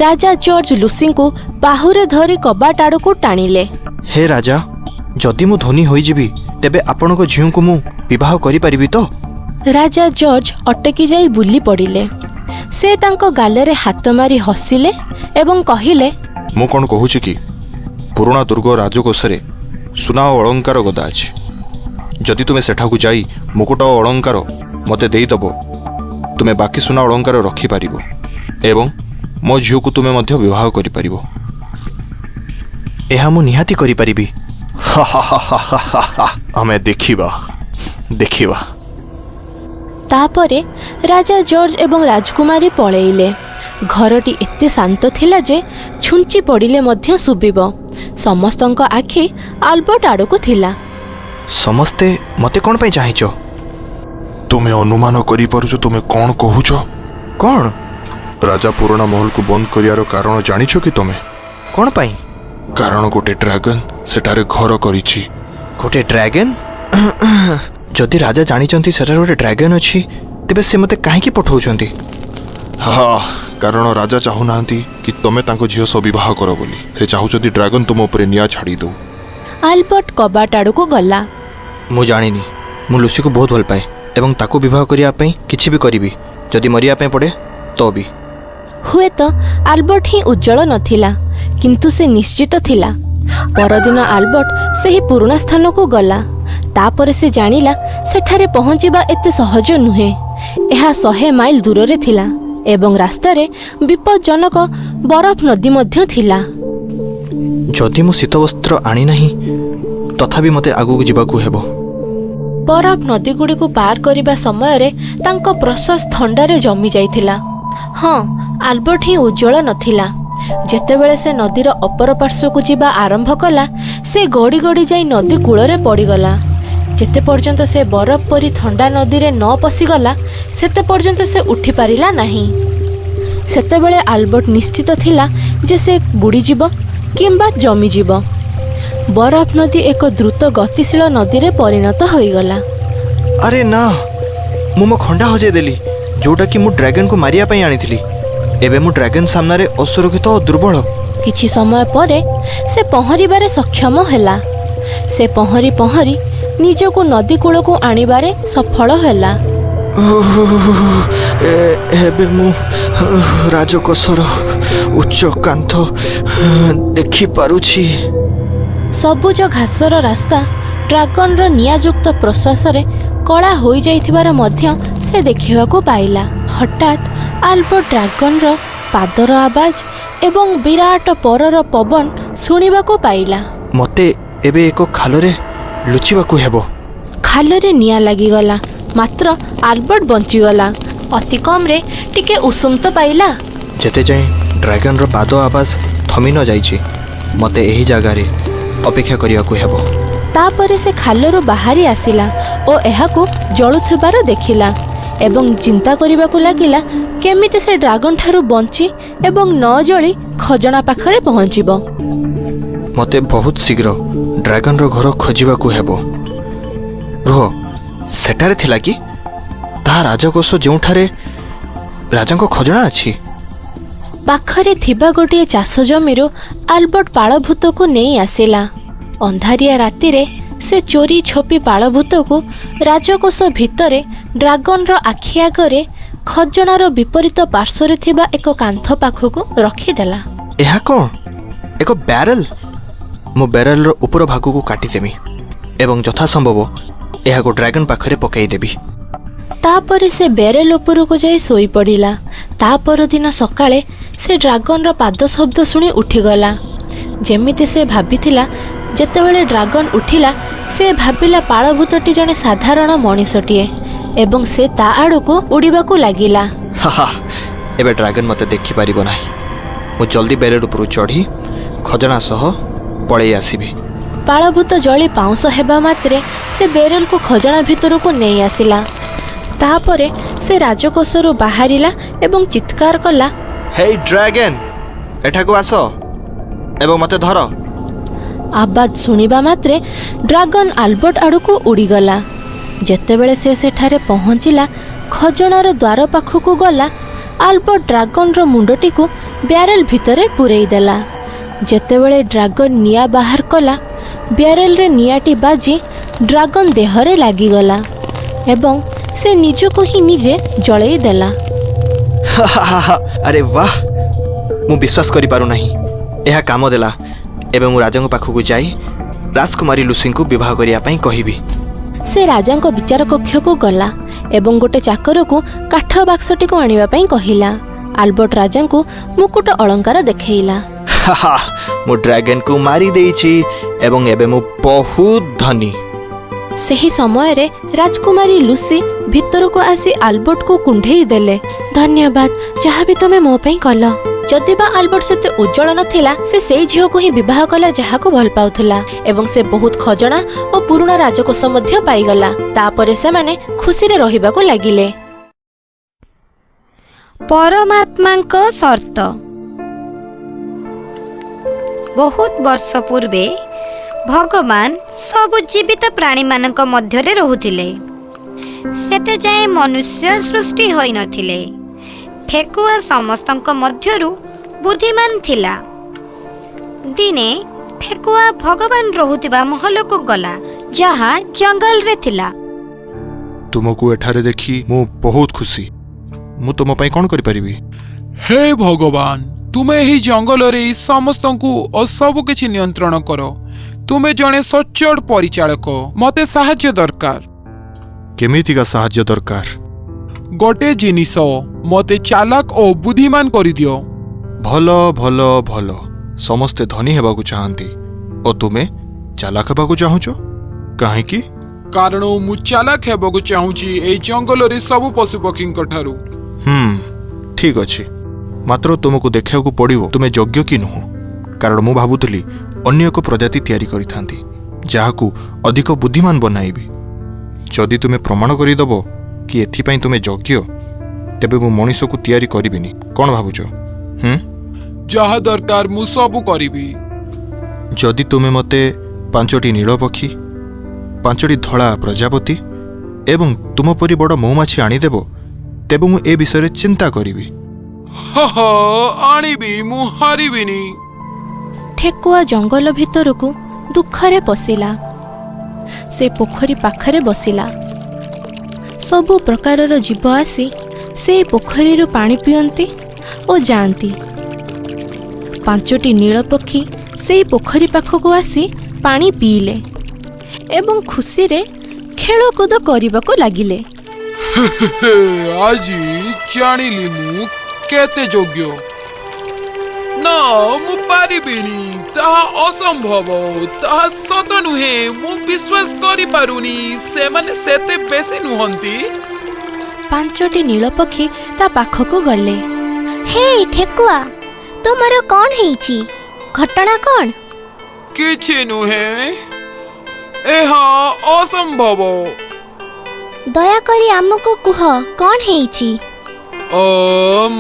ରାଜା ଜର୍ଜ ଲୁସିଙ୍କୁ ବାହୁରେ ଧରି କବାଟ ଆଡ଼କୁ ଟାଣିଲେ। ହେ ରାଜା, ଯଦି ମୁଁ ଧନୀ ହୋଇଯିବି ତେବେ ଆପଣଙ୍କ ଝିଅଙ୍କୁ ମୁଁ ବିବାହ କରିପାରିବି ତ? ରାଜା ଜର୍ଜ ଅଟକି ଯାଇ ବୁଲି ପଡ଼ିଲେ। ସେ ତାଙ୍କ ଗାଲରେ ହାତ ମାରି ହସିଲେ ଏବଂ କହିଲେ, ମୁଁ କ'ଣ କହୁଛି କି ପୁରୁଣା ଦୁର୍ଗ ରାଜକୋଷରେ ସୁନା ଓ ଅଳଙ୍କାର ଗଦା ଅଛି। ଯଦି ତୁମେ ସେଠାକୁ ଯାଇ ମୁକୁଟ ଓ ଅଳଙ୍କାର ମୋତେ ଦେଇଦେବ, ତୁମେ ବାକି ସୁନା ଅଳଙ୍କାର ରଖିପାରିବ ଏବଂ ମୋ ଝିଅକୁ ତୁମେ ମଧ୍ୟ ବିବାହ କରିପାରିବ। ଏହା ମୁଁ ନିହାତି କରିପାରିବି। ଆମେ ଦେଖିବା, ଦେଖିବା। ତାପରେ ରାଜା ଜର୍ଜ ଏବଂ ରାଜକୁମାରୀ ପଳେଇଲେ। ଘରଟି ଏତେ ଶାନ୍ତ ଥିଲା ଯେ ଛୁଞ୍ଚି ପଡ଼ିଲେ ମଧ୍ୟ ଶୁଭିବ। ସମସ୍ତଙ୍କ ଆଖି ଆଲବର୍ଟ ଆଡ଼କୁ ଥିଲା। ସମସ୍ତେ ମୋତେ କ'ଣ ପାଇଁ ଚାହିଁଛ? ତୁମେ ଅନୁମାନ କରିପାରୁଛ ତୁମେ କ'ଣ କହୁଛ? କ'ଣ? ରାଜା ପୁରୁଣା ମହଲକୁ ବନ୍ଦ କରିବାର କାରଣ ଜାଣିଛ କି ତମେ? କ'ଣ ପାଇଁ? କାରଣ ଗୋଟେ ଡ୍ରାଗନ ସେଠାରେ ଘର କରିଛି। ଗୋଟେ ଡ୍ରାଗନ୍? ଯଦି ରାଜା ଜାଣିଛନ୍ତି ସେଠାରେ ଗୋଟେ ଡ୍ରାଗନ୍ ଅଛି, ତେବେ ସେ ମୋତେ କାହିଁକି ପଠାଉଛନ୍ତି? ହଁ, କାରଣ ରାଜା ଚାହୁଁନାହାନ୍ତି କି ତମେ ତାଙ୍କ ଝିଅ ସହ ବିବାହ କର ବୋଲି। ସେ ଚାହୁଁଛନ୍ତି ଡ୍ରାଗନ ତୁମ ଉପରେ ନିଆଁ ଛାଡ଼ି ଦଉ। ଆଲବର୍ଟ କବାଟ ଆଡ଼କୁ ଗଲା। ମୁଁ ଜାଣିନି। ମୁଁ ଲୁସିକୁ ବହୁତ ଭଲ ପାଏ ଏବଂ ତାକୁ ବିବାହ କରିବା ପାଇଁ କିଛି ବି କରିବି, ଯଦି ମରିବା ପାଇଁ ପଡ଼େ ତ ବି। ହୁଏତ ଆଲବର୍ଟ ହିଁ ଉଜ୍ଜଳ ନଥିଲା, କିନ୍ତୁ ସେ ନିଶ୍ଚିତ ଥିଲା। ପରଦିନ ଆଲବର୍ଟ ସେହି ପୁରୁଣା ସ୍ଥାନକୁ ଗଲା। ତାପରେ ସେ ଜାଣିଲା ସେଠାରେ ପହଞ୍ଚିବା ଏତେ ସହଜ ନୁହେଁ। ଏହା 100 ମାଇଲ ଦୂରରେ ଥିଲା ଏବଂ ରାସ୍ତାରେ ବିପଜ୍ଜନକ ବରଫ ନଦୀ ମଧ୍ୟ ଥିଲା। ଯଦି ମୁଁ ଶୀତବସ୍ତ୍ର ଆଣିନାହିଁ, ତଥାପି ମୋତେ ଆଗକୁ ଯିବାକୁ ହେବ। ବରଫ ନଦୀଗୁଡ଼ିକୁ ପାର କରିବା ସମୟରେ ତାଙ୍କ ପ୍ରଶ୍ୱାସ ଥଣ୍ଡାରେ ଜମି ଯାଇଥିଲା। ହଁ, ଆଲବର୍ଟ ହିଁ ଉଜ୍ଜଳ ନଥିଲା। ଯେତେବେଳେ ସେ ନଦୀର ଅପର ପାର୍ଶ୍ୱକୁ ଯିବା ଆରମ୍ଭ କଲା, ସେ ଗଡ଼ି ଗଡ଼ି ଯାଇ ନଦୀ କୂଳରେ ପଡ଼ିଗଲା। ଯେତେ ପର୍ଯ୍ୟନ୍ତ ସେ ବରଫ ପରି ଥଣ୍ଡା ନଦୀରେ ନ ପଶିଗଲା, ସେତେ ପର୍ଯ୍ୟନ୍ତ ସେ ଉଠିପାରିଲା ନାହିଁ। ସେତେବେଳେ ଆଲବର୍ଟ ନିଶ୍ଚିତ ଥିଲା ଯେ ସେ ବୁଡ଼ିଯିବ କିମ୍ବା ଜମିଯିବ। ବରଫ ନଦୀ ଏକ ଦ୍ରୁତ ଗତିଶୀଳ ନଦୀରେ ପରିଣତ ହୋଇଗଲା। ଆରେ ନା, ମୁଁ ମୋ ଖଣ୍ଡା ହଜାଇ ଦେଲି, ଯେଉଁଟାକି ମୁଁ ଡ୍ରାଗନକୁ ମାରିବା ପାଇଁ ଆଣିଥିଲି। ଏବେ ମୁଁ ଡ୍ରାଗନ ସାମ୍ନାରେ ଅସୁରକ୍ଷିତ ଓ ଦୁର୍ବଳ। କିଛି ସମୟ ପରେ ସେ ପହଁରିବାରେ ସକ୍ଷମ ହେଲା। ସେ ପହଁରି ପହଁରି ନିଜକୁ ନଦୀ କୂଳକୁ ଆଣିବାରେ ସଫଳ ହେଲା। ଏବେ ମୁଁ ରାଜକୋଷର ଉଚ୍ଚ କାନ୍ଥ ଦେଖିପାରୁଛି। ସବୁଜ ଘାସର ରାସ୍ତା ଡ୍ରାଗନର ନିଆଁଯୁକ୍ତ ପ୍ରଶ୍ୱାସରେ କଳା ହୋଇଯାଇଥିବାର ମଧ୍ୟ ସେ ଦେଖିବାକୁ ପାଇଲା। ହଠାତ୍ ଆଲବର୍ଟ ଡ୍ରାଗନର ପାଦର ଆବାଜ ଏବଂ ବିରାଟ ପରର ପବନ ଶୁଣିବାକୁ ପାଇଲା। ମୋତେ ଏବେ ଏକ ଖାଲରେ ଲୁଚିବାକୁ ହେବ। ଖାଲରେ ନିଆଁ ଲାଗିଗଲା, ମାତ୍ର ଆଲବର୍ଟ ବଞ୍ଚିଗଲା। ଅତି କମ୍ରେ ଟିକେ ଉଷୁମ ତ ପାଇଲା। ଯେତେ ଯାଏଁ ଡ୍ରାଗନର ପାଦ ଆବାଜ ଥମି ନ ଯାଇଛି, ମୋତେ ଏହି ଜାଗାରେ ଅପେକ୍ଷା କରିବାକୁ ହେବ। ତାପରେ ସେ ଖାଲରୁ ବାହାରି ଆସିଲା ଓ ଏହାକୁ ଜଳୁଥିବାର ଦେଖିଲା ଏବଂ ଚିନ୍ତା କରିବାକୁ ଲାଗିଲା କେମିତି ସେ ଡ୍ରାଗନ୍ ଠାରୁ ବଞ୍ଚି ଏବଂ ନ ଜଳି ଖଜଣା ପାଖରେ ପହଞ୍ଚିବ। ମୋତେ ବହୁତ ଶୀଘ୍ର ଡ୍ରାଗନର ଘର ଖୋଜିବାକୁ ହେବ। ରୁହ, ସେଠାରେ ଥିଲା କି ତାହା ରାଜକୋଷ, ଯେଉଁଠାରେ ରାଜାଙ୍କ ଖଜଣା ଅଛି? ପାଖରେ ଥିବା ଗୋଟିଏ ଚାଷ ଜମିରୁ ଆଲବର୍ଟ ପାଳଭୂତକୁ ନେଇ ଆସିଲା। ଅନ୍ଧାରିଆ ରାତିରେ ସେ ଚୋରି ଛପି ପାଳଭୂତକୁ ରାଜକୋଷ ଭିତରେ ଡ୍ରାଗନର ଆଖି ଆଗରେ ଖଜଣାର ବିପରୀତ ପାର୍ଶ୍ୱରେ ଥିବା ଏକ କାନ୍ଥ ପାଖକୁ ରଖିଦେଲା। ଏହା କ'ଣ ଏକ ବ୍ୟାରେଲ? ମୁଁ ବ୍ୟାରେଲର ଉପର ଭାଗକୁ କାଟିଦେବି ଏବଂ ଯଥାସମ୍ଭବ ଏହାକୁ ଡ୍ରାଗନ ପାଖରେ ପକାଇଦେବି। ତାପରେ ସେ ବ୍ୟାରେଲ ଉପରକୁ ଯାଇ ଶୋଇପଡ଼ିଲା। ତା ପରଦିନ ସକାଳେ ସେ ଡ୍ରାଗନର ପାଦ ଶବ୍ଦ ଶୁଣି ଉଠିଗଲା, ଯେମିତି ସେ ଭାବିଥିଲା। ଯେତେବେଳେ ଡ୍ରାଗନ ଉଠିଲା, ସେ ଭାବିଲା ପାଳଭୂତଟି ଜଣେ ସାଧାରଣ ମଣିଷଟିଏ ଏବଂ ସେ ତା ଆଡ଼କୁ ଉଡ଼ିବାକୁ ଲାଗିଲା। ହା, ଏବେ ଡ୍ରାଗନ ମୋତେ ଦେଖିପାରିବ ନାହିଁ। ମୁଁ ଜଲ୍ଦି ବ୍ୟାରେଲ ଉପରୁ ଚଢ଼ି ଖଜଣା ସହ ପଳେଇ ଆସିବି। ପାଳଭୂତ ଜଳି ପାଉଁଶ ହେବା ମାତ୍ରେ ସେ ବେରେଲକୁ ଖଜଣା ଭିତରକୁ ନେଇ ଆସିଲା। ତାପରେ ସେ ରାଜକୋଷରୁ ବାହାରିଲା ଏବଂ ଚିତ୍କାର କଲା, ହେଇ ଡ୍ରାଗନ, ଏଠାକୁ ଆସ ଏବଂ ମୋତେ ଧର। ଆବାଜ ଶୁଣିବା ମାତ୍ରେ ଡ୍ରାଗନ ଆଲବର୍ଟ ଆଡ଼କୁ ଉଡ଼ିଗଲା। ଯେତେବେଳେ ସେ ସେଠାରେ ପହଞ୍ଚିଲା, ଖଜଣାର ଦ୍ୱାର ପାଖକୁ ଗଲା, ଆଲବର୍ଟ ଡ୍ରାଗନର ମୁଣ୍ଡଟିକୁ ବ୍ୟାରେଲ ଭିତରେ ପୂରେଇ ଦେଲା। ଯେତେବେଳେ ଡ୍ରାଗନ ନିଆଁ ବାହାର କଲା, ବ୍ୟାରେଲରେ ନିଆଁଟି ବାଜି ଡ୍ରାଗନ ଦେହରେ ଲାଗିଗଲା ଏବଂ ସେ ନିଜକୁ ହିଁ ନିଜେ ଜଳେଇ ଦେଲା। ଆରେ ବାহ, ମୁଁ ବିଶ୍ୱାସ କରିପାରୁନାହିଁ, ଏହା କାମ ଦେଲା। ଏବେ ମୁଁ ରାଜାଙ୍କ ପାଖକୁ ଯାଇ ରାଜକୁମାରୀ ଲୁସିଙ୍କୁ ବିବାହ କରିବା ପାଇଁ କହିବି। ସେ ରାଜାଙ୍କ ବିଚାର କକ୍ଷକୁ ଗଲା ଏବଂ ଗୋଟେ ଚାକରକୁ କାଠ ବାକ୍ସଟିକୁ ଆଣିବା ପାଇଁ କହିଲା। ଆଲବର୍ଟ ରାଜାଙ୍କୁ ମୁକୁଟ ଅଳଙ୍କାର ଦେଖେଇଲା। ହା, ମୁଁ ଡ୍ରାଗନକୁ ମାରି ଦେଇଛି ଏବଂ ଏବେ ମୁଁ ବହୁତ ଧନୀ। ସେହି ସମୟରେ ରାଜକୁମାରୀ ଲୁସି ଭିତରକୁ ଆସି ଆଲବର୍ଟକୁ କୁଣ୍ଢେଇ ଦେଲେ। ଧନ୍ୟବାଦ, ଯାହା ବି ତମେ ମୋ ପାଇଁ କଲ। ଯଦି ବା ଆଲବର୍ଟ ସେତେ ଉଜ୍ଜଳ ନଥିଲା, ସେ ସେଇ ଝିଅକୁ ହିଁ ବିବାହ କଲା ଯାହାକୁ ଭଲ ପାଉଥିଲା ଏବଂ ସେ ବହୁତ ଖଜଣା ଓ ପୁରୁଣା ରାଜକୋଷ ମଧ୍ୟ ପାଇଗଲା। ତାପରେ ସେମାନେ ଖୁସିରେ ରହିବାକୁ ଲାଗିଲେ। ପରମାତ୍ମାଙ୍କ ସର୍ତ୍ତ। ବହୁତ ବର୍ଷ ପୂର୍ବେ ଭଗବାନ ସବୁ ଜୀବିତ ପ୍ରାଣୀମାନଙ୍କ ମଧ୍ୟରେ ରହୁଥିଲେ। ସେତେ ଯାଏଁ ମନୁଷ୍ୟ ସୃଷ୍ଟି ହୋଇନଥିଲେ। ଠେକୁଆ ସମସ୍ତଙ୍କ ମଧ୍ୟରୁ ବୁଦ୍ଧିମାନ ଥିଲା। ଦିନେ ଠେକୁଆ ଭଗବାନ ରହୁଥିବା ମହଲକୁ ଗଲା, ଯାହା ଜଙ୍ଗଲରେ ଥିଲା। ତୁମକୁ ଏଠାରେ ଦେଖି ମୁଁ ବହୁତ ଖୁସି। ମୁଁ ତୁମ ପାଇଁ କ'ଣ କରିପାରିବି? ହେ ଭଗବାନ, ତୁମେ ଏହି ଜଙ୍ଗଲରେ ସମସ୍ତଙ୍କୁ ଓ ସବୁ କିଛି ନିୟନ୍ତ୍ରଣ କର। ତୁମେ ଜଣେ ସଚ୍ଚୋଟ ପରିଚାଳକ। ମୋତେ ସାହାଯ୍ୟ ଦରକାର। କେମିତିକା ସାହାଯ୍ୟ ଦରକାର? ଗୋଟେ ଜିନିଷ, ମୋତେ ଚାଲାକ ଓ ବୁଦ୍ଧିମାନ କରିଦିଅ। ଭଲ ଭଲ ଭଲ, ସମସ୍ତେ ଧନୀ ହେବାକୁ ଚାହାନ୍ତି ଓ ତୁମେ ଚାଲାକ ହେବାକୁ ଚାହୁଁଛ। କାହିଁକି? କାରଣ ମୁଁ ଚାଲାକ ହେବାକୁ ଚାହୁଁଛି ଏଇ ଜଙ୍ଗଲରେ ସବୁ ପଶୁପକ୍ଷୀଙ୍କ ଠାରୁ। ହୁଁ, ଠିକ୍ ଅଛି। ମାତ୍ର ତୁମକୁ ଦେଖିବାକୁ ପଡ଼ିବ ତୁମେ ଯୋଗ୍ୟ କି ନୁହଁ, କାରଣ ମୁଁ ଭାବୁଥିଲି ଅନ୍ୟ ଏକ ପ୍ରଜାତି ତିଆରି କରିଥାନ୍ତି ଯାହାକୁ ଅଧିକ ବୁଦ୍ଧିମାନ ବନାଇବି। ଯଦି ତୁମେ ପ୍ରମାଣ କରିଦେବ କି ଏଥିପାଇଁ ତୁମେ ଯୋଗ୍ୟ, ତେବେ ମୁଁ ମଣିଷକୁ ତିଆରି କରିବିନି। କ'ଣ ଭାବୁଛ? ହୁଁ? ଯାହା ଦରକାର ମୁଁ ସବୁ କରିବି। ଯଦି ତୁମେ ମୋତେ 5ଟି ନୀଳ ପକ୍ଷୀ, 5ଟି ଧଳା ପ୍ରଜାପତି ଏବଂ ତୁମ ପରି ବଡ଼ ମହୁମାଛି ଆଣିଦେବ, ତେବେ ମୁଁ ଏ ବିଷୟରେ ଚିନ୍ତା କରିବି। ହ ହ, ଆଣିବି, ମୁଁ ହାରିବିନି। ଠେକୁଆ ଜଙ୍ଗଲ ଭିତରକୁ ଦୁଃଖରେ ପଶିଲା। ସେ ପୋଖରୀ ପାଖରେ ବସିଲା। ସବୁ ପ୍ରକାରର ଜୀବ ଆସି ସେଇ ପୋଖରୀରୁ ପାଣି ପିଅନ୍ତି ଓ ଯାଆନ୍ତି। 5ଟି ନୀଳ ପକ୍ଷୀ ସେଇ ପୋଖରୀ ପାଖକୁ ଆସି ପାଣି ପିଇଲେ ଏବଂ ଖୁସିରେ ଖେଳକୁଦ କରିବାକୁ ଲାଗିଲେ। ହେ, ଆଜି ଜାଣିଲି ମୁଁ କେତେ ଯୋଗ୍ୟ। ନା, ମୁଁ ପାରିବିନି, ତାହା ଅସମ୍ଭବ, ତାହା ସତ ନୁହେଁ, ମୁଁ ବିଶ୍ୱାସ କରିପାରୁନି, ସେମାନେ ସେତେ ବେଶୀ ନୁହନ୍ତି। 5ଟି ନୀଳ ପକ୍ଷୀ ତା ପାଖକୁ ଗଲେ। ହେ ଠେକୁଆ, ତୁମର କ'ଣ ହେଇଛି? ଘଟଣା କ'ଣ? କିଛି ନୁହେଁ, ଏହା ଅସମ୍ଭବ। ଦୟାକରି ଆମକୁ କୁହ କ'ଣ ହେଇଛି। ଅ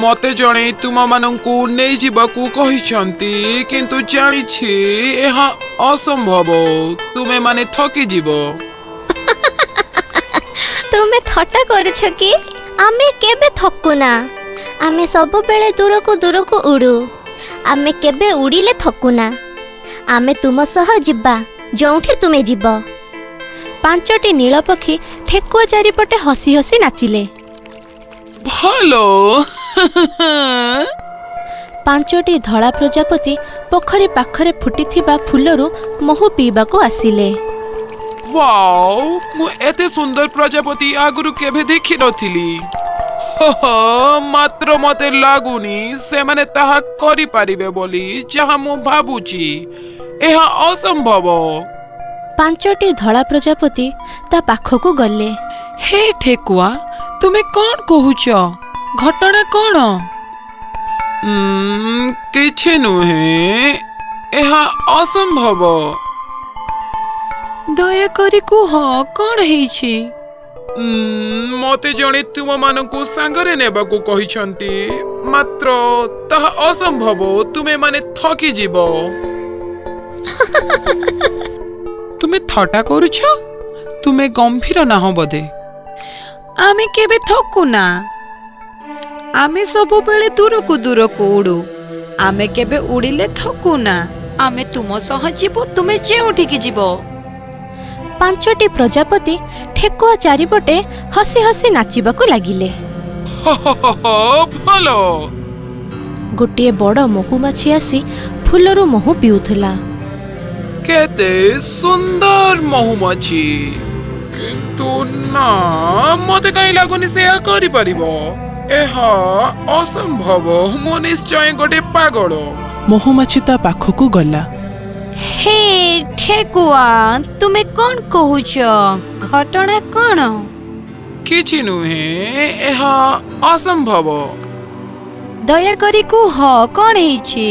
ମତେ ଜଣେ ତୁମମାନଙ୍କୁ ନେଇଯିବାକୁ କହିଛନ୍ତି, କିନ୍ତୁ ଜାଣିଛି ଏହା ଅସମ୍ଭବ, ତୁମେମାନେ ଥକିଯିବ। ତୁମେ ଥଟ୍ଟା କରୁଛ କି? ଆମେ କେବେ ଥକୁ ନା। ଆମେ ସବୁବେଳେ ଦୂରକୁ ଦୂରକୁ ଉଡ଼ୁ। ଆମେ କେବେ ଉଡ଼ିଲେ ଥକୁ ନା। ଆମେ ତୁମ ସହ ଯିବା ଯେଉଁଠି ତୁମେ ଯିବ। ପାଞ୍ଚଟି ନୀଳ ପକ୍ଷୀ ଠେକୁଆ ଚାରିପଟେ ହସି ହସି ନାଚିଲେ। ଭଲ। ପାଞ୍ଚଟି ଧଳା ପ୍ରଜାପତି ପୋଖରୀ ପାଖରେ ଫୁଟିଥିବା ଫୁଲରୁ ମହୁ ପିଇବାକୁ ଆସିଲେ। ୱାଓ, ମୁଁ ଏତେ ସୁନ୍ଦର ପ୍ରଜାପତି ଆଗରୁ କେବେ ଦେଖିନଥିଲି। ମାତ୍ର ମତେ ଲାଗୁନି ସେମାନେ ତାହା କରିପାରିବେ ବୋଲି ଯାହା ମୁଁ ଭାବୁଛି। ଏହା ଅସମ୍ଭବ। ପାଞ୍ଚଟି ଧଳା ପ୍ରଜାପତି ତା ପାଖକୁ ଗଲେ। ହେ ଠେକୁଆ, ତୁମେ କ'ଣ କହୁଛ? ଘଟଣା କ'ଣ? କିଛି ନୁହେଁ, ଏହା ଅସମ୍ଭବ। ଦୟାକରି କୁହ କ'ଣ ହେଇଛି। ମତେ ଜଣେ ତୁମମାନଙ୍କୁ ସାଙ୍ଗରେ ନେବାକୁ କହିଛନ୍ତି, ମାତ୍ର ତାହା ଅସମ୍ଭବ, ତୁମେମାନେ ଥକିଯିବ। ତୁମେ ଥଟ୍ଟା କରୁଛ? ତୁମେ ଗମ୍ଭୀର ନାହଁ ବୋଧେ। ଆମେ କେବେ ଥକୁ ନା। ଆମେ ସବୁବେଳେ ଦୂରକୁ ଦୂରକୁ ଉଡ଼ୁ। ଆମେ କେବେ ଉଡ଼ିଲେ ଥକୁ ନା। ଆମେ ତୁମ ସହ ଯିବୁ ତୁମେ ଯେଉଁଠିକି ଯିବ। ପାଞ୍ଚଟି ପ୍ରଜାପତି ଠେକୁଆ ଚାରିପଟେ ହସି ହସି ନାଚିବାକୁ ଲାଗିଲେ। ଭଲ। ଗୋଟିଏ ବଡ଼ ମହୁମାଛି ଆସି ଫୁଲରୁ ମହୁ ପିଉଥିଲା। କେତେ ସୁନ୍ଦର ମହୁମାଛି! କିନ୍ତୁ ନା, ମତେ କାହିଁ ଲାଗୁନି ସେ ଏହା କରିପାରିବ। ଏହା ଅସମ୍ଭବ, ମୁଁ ନିଶ୍ଚୟ ଗୋଟେ ପାଗଳ। ମହୁମାଛି ତା ପାଖକୁ ଗଲା। ହେ ଠେକୁଆ, ତୁମେ କ'ଣ କହୁଛ? ଘଟଣା କ'ଣ? କିଛି ନୁହେଁ, ଏହା ଅସମ୍ଭବ। ଦୟାକରି କୁହ କ'ଣ ହେଇଛି।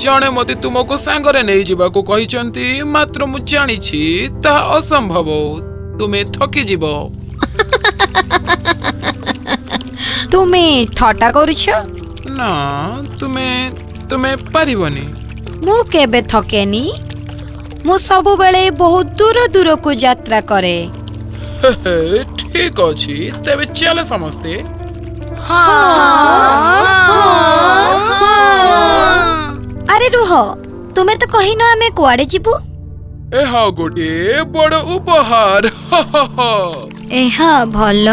ଜଣେ ମତେ ତୁମକୁ ସାଙ୍ଗରେ ନେଇଯିବାକୁ କହିଛନ୍ତି, ମାତ୍ର ମୁଁ ଜାଣିଛି ତାହା ଅସମ୍ଭବ, ତୁମେ ଥକିଯିବ। ତୁମେ ଥଟ୍ଟା କରୁଛ? ନା, ତୁମେ ତୁମେ ପାରିବନି। ମୁଁ କେବେ ଥକେନି। ମୁଁ ସବୁବେଳେ ବହୁତ ଦୂର ଦୂରକୁ ଯାତ୍ରା କରେ। ଠିକ ଅଛି, ତେବେ ଚାଲ ସମସ୍ତେ। ଆରେ ରୁହ, ତୁମେ ତ କହିନ ଆମେ କୁଆଡ଼େ ଯିବୁ। ଏହା ଗୋଟିଏ ବଡ଼ ଉପହାର। ଏହା ଭଲ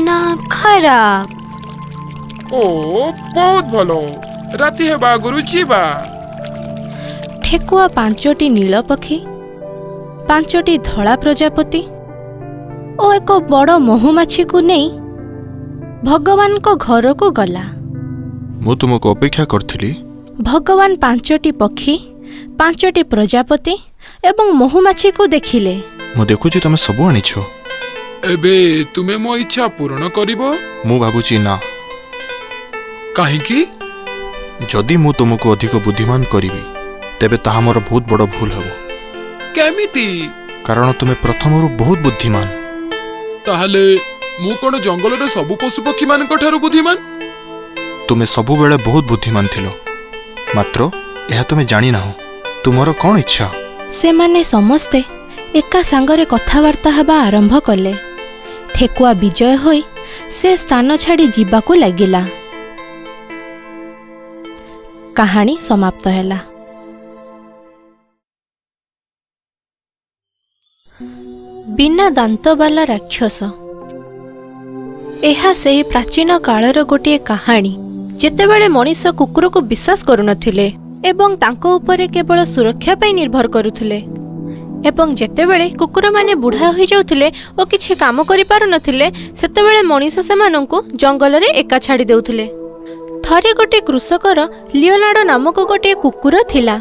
ନା ଖରାପ? ଓ, ବହୁତ ଭଲ। ରାତି ହେବା ଆଗରୁ ଯିବା। ଠେକୁଆ ପାଞ୍ଚଟି ନୀଳ ପକ୍ଷୀ, ପାଞ୍ଚଟି ଧଳା ପ୍ରଜାପତି ଓ ଏକ ବଡ଼ ମହୁମାଛିକୁ ନେଇ ଭଗବାନଙ୍କ ଘରକୁ ଗଲା। ମୁଁ ତୁମକୁ ଅପେକ୍ଷା କରିଥିଲି। ଭଗବାନ ପାଞ୍ଚଟି ପକ୍ଷୀ, ପାଞ୍ଚଟି ପ୍ରଜାପତି ଏବଂ ମହୁମାଛିକୁ ଦେଖିଲେ। ମୁଁ ଦେଖୁଛି ତମେ ସବୁ ଆଣିଛ। ଏବେ ତୁମେ ମୋ ଇଚ୍ଛା ପୂରଣ କରିବ? ମୁଁ ଭାବୁଛି ନା। କାହିଁକି? ଯଦି ମୁଁ ତୁମକୁ ଅଧିକ ବୁଦ୍ଧିମାନ କରିବି, ତେବେ ତାହା ମୋର ବହୁତ ବଡ଼ ଭୁଲ ହେବ। କେମିତି? କାରଣ ତୁମେ ପ୍ରଥମରୁ ବହୁତ ବୁଦ୍ଧିମାନ। ତାହେଲେ ମୁଁ କ'ଣ ଜଙ୍ଗଲର ସବୁ ପଶୁପକ୍ଷୀମାନଙ୍କ ଠାରୁ ବୁଦ୍ଧିମାନ? ତୁମେ ସବୁବେଳେ ବହୁତ ବୁଦ୍ଧିମାନ ଥିଲ, ମାତ୍ର ଏହା ତୁମେ ଜାଣିନାହଁ। ତୁମର କ'ଣ ଇଚ୍ଛା? ସେମାନେ ସମସ୍ତେ ଏକା ସାଙ୍ଗରେ କଥାବାର୍ତ୍ତା ହେବା ଆରମ୍ଭ କଲେ। ଠେକୁଆ ବିଜୟ ହୋଇ ସେ ସ୍ଥାନ ଛାଡ଼ି ଯିବାକୁ ଲାଗିଲା। କାହାଣୀ ସମାପ୍ତ ହେଲା। ବିନା ଦାନ୍ତବାଲା ରାକ୍ଷସ। ଏହା ସେହି ପ୍ରାଚୀନ କାଳର ଗୋଟିଏ କାହାଣୀ, ଯେତେବେଳେ ମଣିଷ କୁକୁରକୁ ବିଶ୍ୱାସ କରୁନଥିଲେ ଏବଂ ତାଙ୍କ ଉପରେ କେବଳ ସୁରକ୍ଷା ପାଇଁ ନିର୍ଭର କରୁଥିଲେ, ଏବଂ ଯେତେବେଳେ କୁକୁରମାନେ ବୁଢ଼ା ହୋଇଯାଉଥିଲେ ଓ କିଛି କାମ କରିପାରୁନଥିଲେ, ସେତେବେଳେ ମଣିଷ ସେମାନଙ୍କୁ ଜଙ୍ଗଲରେ ଏକା ଛାଡ଼ି ଦେଉଥିଲେ। ଥରେ ଗୋଟିଏ କୃଷକର ଲିଓନାର୍ଡୋ ନାମକ ଗୋଟିଏ କୁକୁର ଥିଲା,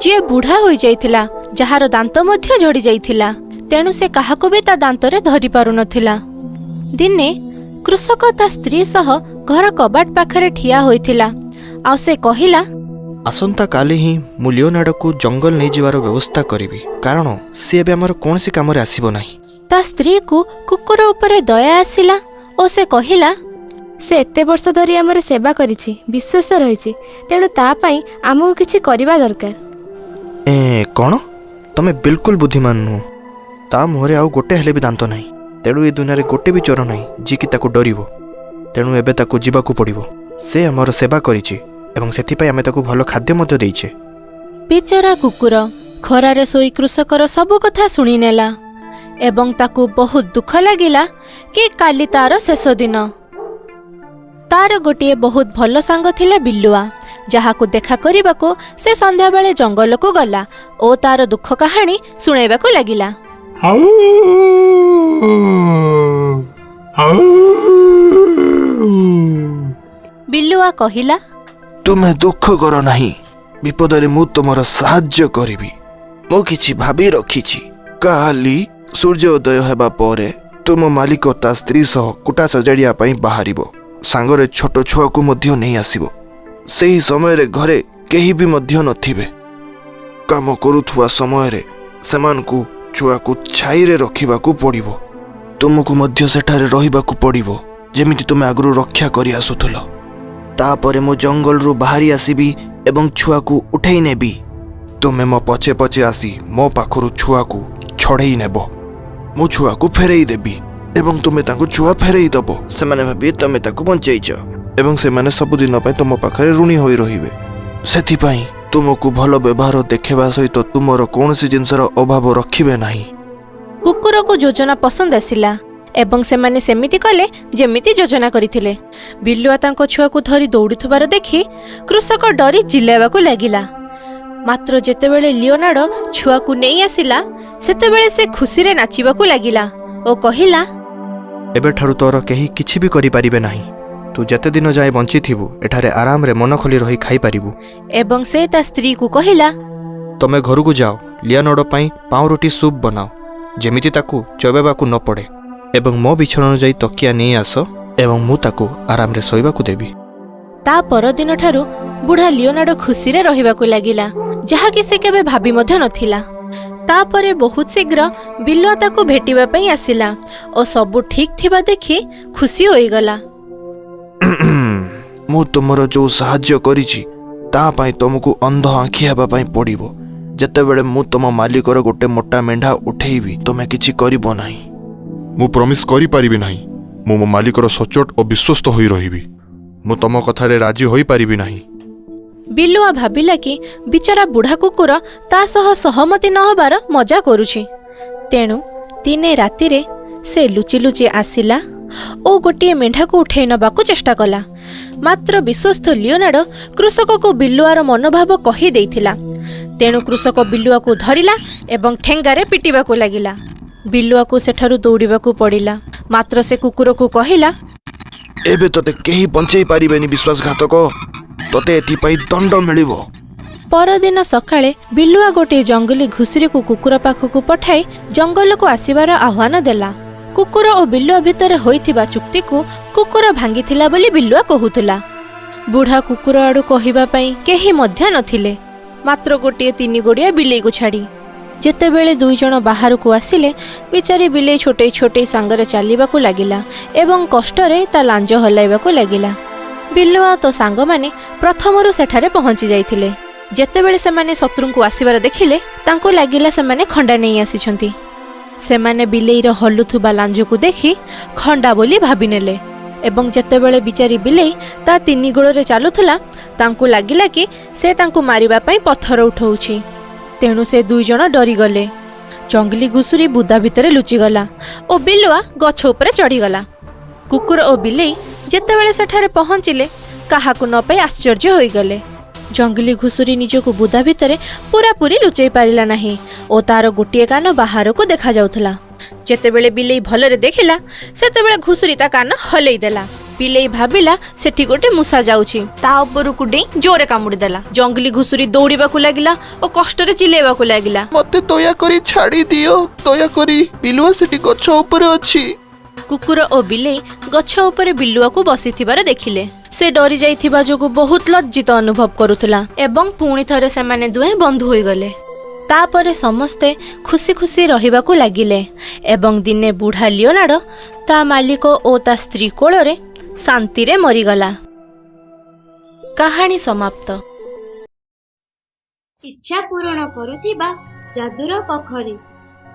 ଯିଏ ବୁଢ଼ା ହୋଇଯାଇଥିଲା, ଯାହାର ଦାନ୍ତ ମଧ୍ୟ ଝଡ଼ି ଯାଇଥିଲା। ତେଣୁ ସେ କାହାକୁ ବି ତା ଦାନ୍ତରେ ଧରି ପାରୁନଥିଲା। ଦିନେ କୃଷକ ତା ସ୍ତ୍ରୀ ସହ ଘର କବାଟ ପାଖରେ ଠିଆ ହୋଇଥିଲା, ଆଉ ସେ କହିଲା, ଆସନ୍ତାକାଲି ହିଁ ମୁଁ ଲିଓନାର୍ଡୋକୁ ଜଙ୍ଗଲ ନେଇଯିବାର ବ୍ୟବସ୍ଥା କରିବି, କାରଣ ସେ ଏବେ ଆମର କୌଣସି କାମରେ ଆସିବ ନାହିଁ। ତା ସ୍ତ୍ରୀକୁ କୁକୁର ଉପରେ ଦୟା ଆସିଲା ଓ ସେ କହିଲା, ସେ ଏତେ ବର୍ଷ ଧରି ଆମର ସେବା କରିଛି, ବିଶ୍ୱସ୍ତ ରହିଛି, ତେଣୁ ତା ପାଇଁ ଆମକୁ କିଛି କରିବା ଦରକାର। ଏ କ'ଣ, ତମେ ବିଲକୁଲ ବୁଦ୍ଧିମାନ ନୁହଁ। ତା ମୁହଁରେ ଆଉ ଗୋଟେ ହେଲେ ବି ଦାନ୍ତ ନାହିଁ, ତେଣୁ ଏ ଦୁନିଆରେ ଗୋଟେ ବି ଚୋର ନାହିଁ ଯିଏକି ତାକୁ ଡରିବ। ତେଣୁ ଏବେ ତାକୁ ଯିବାକୁ ପଡ଼ିବ। ସେ ଆମର ସେବା କରିଛି ଏବଂ ସେଥିପାଇଁ ଆମେ ତାକୁ ଭଲ ଖାଦ୍ୟ ମଧ୍ୟ ଦେଇଛେ। ବିଚରା କୁକୁର ଖରାରେ ଶୋଇ କୃଷକର ସବୁ କଥା ଶୁଣିନେଲା ଏବଂ ତାକୁ ବହୁତ ଦୁଃଖ ଲାଗିଲା କି କାଲି ତାର ଶେଷ ଦିନ। ତାର ଗୋଟିଏ ବହୁତ ଭଲ ସାଙ୍ଗ ଥିଲା ବିଲୁଆ, ଯାହାକୁ ଦେଖା କରିବାକୁ ସେ ସନ୍ଧ୍ୟାବେଳେ ଜଙ୍ଗଲକୁ ଗଲା ଓ ତାର ଦୁଃଖ କାହାଣୀ ଶୁଣାଇବାକୁ ଲାଗିଲା। ବିଲୁଆ କହିଲା, ତୁମେ ଦୁଃଖ କର ନାହିଁ, ବିପଦରେ ମୁଁ ତୁମର ସାହାଯ୍ୟ କରିବି। ମୁଁ କିଛି ଭାବି ରଖିଛି। କାଲି ସୂର୍ଯ୍ୟ ଉଦୟ ହେବା ପରେ ତୁମ ମାଲିକ ତା ସ୍ତ୍ରୀ ସହ କୁଟା ସଜାଡ଼ିବା ପାଇଁ ବାହାରିବ, ସାଙ୍ଗରେ ଛୋଟ ଛୁଆକୁ ମଧ୍ୟ ନେଇ ଆସିବ। ସେହି ସମୟରେ ଘରେ କେହି ବି ମଧ୍ୟ ନଥିବେ। କାମ କରୁଥିବା ସମୟରେ ସେମାନଙ୍କୁ ଛୁଆକୁ ଛାଇରେ ରଖିବାକୁ ପଡ଼ିବ। ତୁମକୁ ମଧ୍ୟ ସେଠାରେ ରହିବାକୁ ପଡ଼ିବ, ଯେମିତି ତୁମେ ଆଗରୁ ରକ୍ଷା କରି ଆସୁଥିଲ। ତାପରେ ମୁଁ ଜଙ୍ଗଲରୁ ବାହାରି ଆସିବି ଏବଂ ଛୁଆକୁ ଉଠେଇ ନେବି। ତୁମେ ମୋ ପଛେ ପଛେ ଆସି ମୋ ପାଖରୁ ଛୁଆକୁ ଛଡ଼େଇ ନେବ। ମୁଁ ଛୁଆକୁ ଫେରେଇ ଦେବି ଏବଂ ତୁମେ ତାଙ୍କୁ ଛୁଆ ଫେରେଇ ଦେବ। ସେମାନେ ଭାବିବେ ତମେ ତାକୁ ବଞ୍ଚେଇଛ ଏବଂ ସେମାନେ ସବୁଦିନ ପାଇଁ ତୁମ ପାଖରେ ଋଣୀ ହୋଇ ରହିବେ। ସେଥିପାଇଁ ତୁମକୁ ଭଲ ବ୍ୟବହାର ଦେଖେଇବା ସହିତ ତୁମର କୌଣସି ଜିନିଷର ଅଭାବ ରଖିବେ ନାହିଁ। କୁକୁରକୁ ଯୋଜନା ପସନ୍ଦ ଆସିଲା ଏବଂ ସେମାନେ ସେମିତି କଲେ ଯେମିତି ଯୋଜନା କରିଥିଲେ। ବିଲୁଆ ତାଙ୍କ ଛୁଆକୁ ଧରି ଦୌଡ଼ୁଥିବାର ଦେଖି କୃଷକ ଡରି ଚିଲ୍ଲାଇବାକୁ ଲାଗିଲା। ମାତ୍ର ଯେତେବେଳେ ଲିଓନାର୍ଡୋ ଛୁଆକୁ ନେଇ ଆସିଲା, ସେତେବେଳେ ସେ ଖୁସିରେ ନାଚିବାକୁ ଲାଗିଲା ଓ କହିଲା, ଏବେଠାରୁ ତୋର କେହି କିଛି ବି କରିପାରିବେ ନାହିଁ। ତୁ ଯେତେ ଦିନ ଯାଏ ବଞ୍ଚିଥିବୁ ଏଠାରେ ଆରାମରେ ମନ ଖୋଲି ରହି ଖାଇପାରିବୁ। ଏବଂ ସେ ତା ସ୍ତ୍ରୀକୁ କହିଲା, ତମେ ଘରକୁ ଯାଅ, ଲିଓନାର୍ଡୋ ପାଇଁ ପାଉଁରୁଟି ସୁପ୍ ବନାଅ, ଯେମିତି ତାକୁ ଚବେଇବାକୁ ନ ପଡ଼େ, ଏବଂ ମୋ ବିଛଣାରୁ ଯାଇ ତକିଆ ନେଇ ଆସ ଏବଂ ମୁଁ ତାକୁ ଆରାମରେ ଶୋଇବାକୁ ଦେବି। ତା ପରଦିନଠାରୁ ବୁଢ଼ା ଲିଓନାର୍ଡୋ ଖୁସିରେ ରହିବାକୁ ଲାଗିଲା, ଯାହାକି ସେ କେବେ ଭାବି ମଧ୍ୟ ନଥିଲା। ତାପରେ ବହୁତ ଶୀଘ୍ର ବିଲୁଆ ତାକୁ ଭେଟିବା ପାଇଁ ଆସିଲା ଓ ସବୁ ଠିକ୍ ଥିବା ଦେଖି ଖୁସି ହୋଇଗଲା। ମୁଁ ତୁମର ଯୋଉ ସାହାଯ୍ୟ କରିଛି ତା ପାଇଁ ତୁମକୁ ଅନ୍ଧ ଆଖି ହେବା ପାଇଁ ପଡ଼ିବ। ଯେତେବେଳେ ମୁଁ ତୁମ ମାଲିକର ଗୋଟେ ମୋଟା ମେଣ୍ଢା ଉଠେଇବି, ତୁମେ କିଛି କରିବ ନାହିଁ। ମୁଁ ପ୍ରମିସ୍ କରିପାରିବି ନାହିଁ। ମୁଁ ମୋ ମାଲିକର ସଚ୍ଚୋଟ ଓ ବିଶ୍ୱସ୍ତ ହୋଇ ରହିବି। ମୁଁ ତମ କଥାରେ ରାଜି ହୋଇପାରିବି ନାହିଁ। ବିଲୁଆ ଭାବିଲା କି ବିଚରା ବୁଢ଼ା କୁକୁର ତା ସହ ସହମତି ନ ହେବାର ମଜା କରୁଛି। ତେଣୁ ଦିନେ ରାତିରେ ସେ ଲୁଚି ଲୁଚି ଆସିଲା ଓ ଗୋଟିଏ ମେଣ୍ଢାକୁ ଉଠେଇ ନେବାକୁ ଚେଷ୍ଟା କଲା। ମାତ୍ର ବିଶ୍ୱସ୍ତ ଲିଓନାର୍ଡୋ କୃଷକକୁ ବିଲୁଆର ମନୋଭାବ କହି ଦେଇଥିଲା। ତେଣୁ କୃଷକ ବିଲୁଆକୁ ଧରିଲା ଏବଂ ଠେଙ୍ଗାରେ ପିଟିବାକୁ ଲାଗିଲା। ବିଲୁଆକୁ ସେଠାରୁ ଦୌଡ଼ିବାକୁ ପଡ଼ିଲା। ମାତ୍ର ସେ କୁକୁରକୁ କହିଲା, ଏବେ ତୋତେ କେହି ବଞ୍ଚେଇ ପାରିବେନି ବିଶ୍ୱାସଘାତକ, ତୋତେ ଏଥିପାଇଁ ଦଣ୍ଡ ମିଳିବ। ପରଦିନ ସକାଳେ ବିଲୁଆ ଗୋଟିଏ ଜଙ୍ଗଲୀ ଘୁଷୁରୀକୁ କୁକୁର ପାଖକୁ ପଠାଇ ଜଙ୍ଗଲକୁ ଆସିବାର ଆହ୍ୱାନ ଦେଲା। କୁକୁର ଓ ବିଲୁଆ ଭିତରେ ହୋଇଥିବା ଚୁକ୍ତିକୁ କୁକୁର ଭାଙ୍ଗିଥିଲା ବୋଲି ବିଲୁଆ କହୁଥିଲା। ବୁଢ଼ା କୁକୁର ଆଡ଼ୁ କହିବା ପାଇଁ କେହି ମଧ୍ୟ ନଥିଲେ, ମାତ୍ର ଗୋଟିଏ ତିନି ଗୋଡ଼ିଆ ବିଲେଇକୁ ଛାଡ଼ି। ଯେତେବେଳେ ଦୁଇ ଜଣ ବାହାରକୁ ଆସିଲେ, ବିଚାରୀ ବିଲେଇ ଛୋଟେଇ ଛୋଟେଇ ସାଙ୍ଗରେ ଚାଲିବାକୁ ଲାଗିଲା ଏବଂ କଷ୍ଟରେ ତା ଲାଞ୍ଜ ହଲାଇବାକୁ ଲାଗିଲା। ବିଲୁଆ ତ ସାଙ୍ଗମାନେ ପ୍ରଥମରୁ ସେଠାରେ ପହଞ୍ଚି ଯାଇଥିଲେ। ଯେତେବେଳେ ସେମାନେ ଶତ୍ରୁଙ୍କୁ ଆସିବାର ଦେଖିଲେ, ତାଙ୍କୁ ଲାଗିଲା ସେମାନେ ଖଣ୍ଡା ନେଇ ଆସିଛନ୍ତି। ସେମାନେ ବିଲେଇର ହଲୁଥିବା ଲାଞ୍ଜକୁ ଦେଖି ଖଣ୍ଡା ବୋଲି ଭାବିନେଲେ ଏବଂ ଯେତେବେଳେ ବିଚାରୀ ବିଲେଇ ତା ତିନି ଗୋଡ଼ରେ ଚାଲୁଥିଲା, ତାଙ୍କୁ ଲାଗିଲା କି ସେ ତାଙ୍କୁ ମାରିବା ପାଇଁ ପଥର ଉଠଉଛି। ତେଣୁ ସେ ଦୁଇ ଜଣ ଡରିଗଲେ। ଜଙ୍ଗଲୀ ଘୁଷୁରୀ ବୁଦା ଭିତରେ ଲୁଚିଗଲା ଓ ବିଲୁଆ ଗଛ ଉପରେ ଚଢ଼ିଗଲା। କୁକୁର ଓ ବିଲେଇ ଯେତେବେଳେ ସେଠାରେ ପହଞ୍ଚିଲେ, କାହାକୁ ନ ପାଇ ଆଶ୍ଚର୍ଯ୍ୟ ହୋଇଗଲେ। ଜଙ୍ଗଲୀ ଘୁଷୁରୀ ନିଜକୁ ବୁଦା ଭିତରେ ପୁରାପୁରି ଲୁଚେଇ ପାରିଲା ନାହିଁ ଓ ତାର ଗୋଟିଏ କାନ ବାହାରକୁ ଦେଖାଯାଉଥିଲା। ଯେତେବେଳେ ବିଲେଇ ଭଲରେ ଦେଖିଲା, ସେତେବେଳେ ଘୁଷୁରୀ ତା କାନ ହଲେଇ ଦେଲା। ବିଲେଇ ଭାବିଲା ସେଠି ଗୋଟେ ମୂଷା ଯାଉଛି, ତା ଉପରକୁ ଡେଇଁ ଜୋରେ କାମୁଡ଼ି ଦେଲା। ଜଙ୍ଗଲୀ ଘୁଷୁରୀ ଦୌଡ଼ିବାକୁ ଲାଗିଲା ଓ କଷ୍ଟରେ ଚିଲେଇବାକୁ ଲାଗିଲା, ମତେ ଦୟାକରି ଛାଡ଼ି ଦିଅ, ଦୟାକରି, ବିଲୁଆ ସେଠି ଗଛ ଉପରେ ଅଛି। କୁକୁର ଓ ବିଲେଇ ଗଛ ଉପରେ ବିଲୁଆକୁ ବସିଥିବାର ଦେଖିଲେ। ସେ ଡରି ଯାଇଥିବା ଯୋଗୁଁ ବହୁତ ଲଜ୍ଜିତ ଅନୁଭବ କରୁଥିଲା ଏବଂ ପୁଣି ଥରେ ସେମାନେ ଦୁହେଁ ବନ୍ଧୁ ହୋଇଗଲେ। ତାପରେ ସମସ୍ତେ ଖୁସି ଖୁସି ରହିବାକୁ ଲାଗିଲେ ଏବଂ ଦିନେ ବୁଢ଼ା ଲିଓନାର୍ଡୋ ତା ମାଲିକ ଓ ତା ସ୍ତ୍ରୀ କୋଳରେ ଶାନ୍ତିରେ ମରିଗଲା। କାହାଣୀ ସମାପ୍ତ। ଇଚ୍ଛା ପୂରଣ କରୁଥିବା ଯାଦୁର ପୋଖରୀ।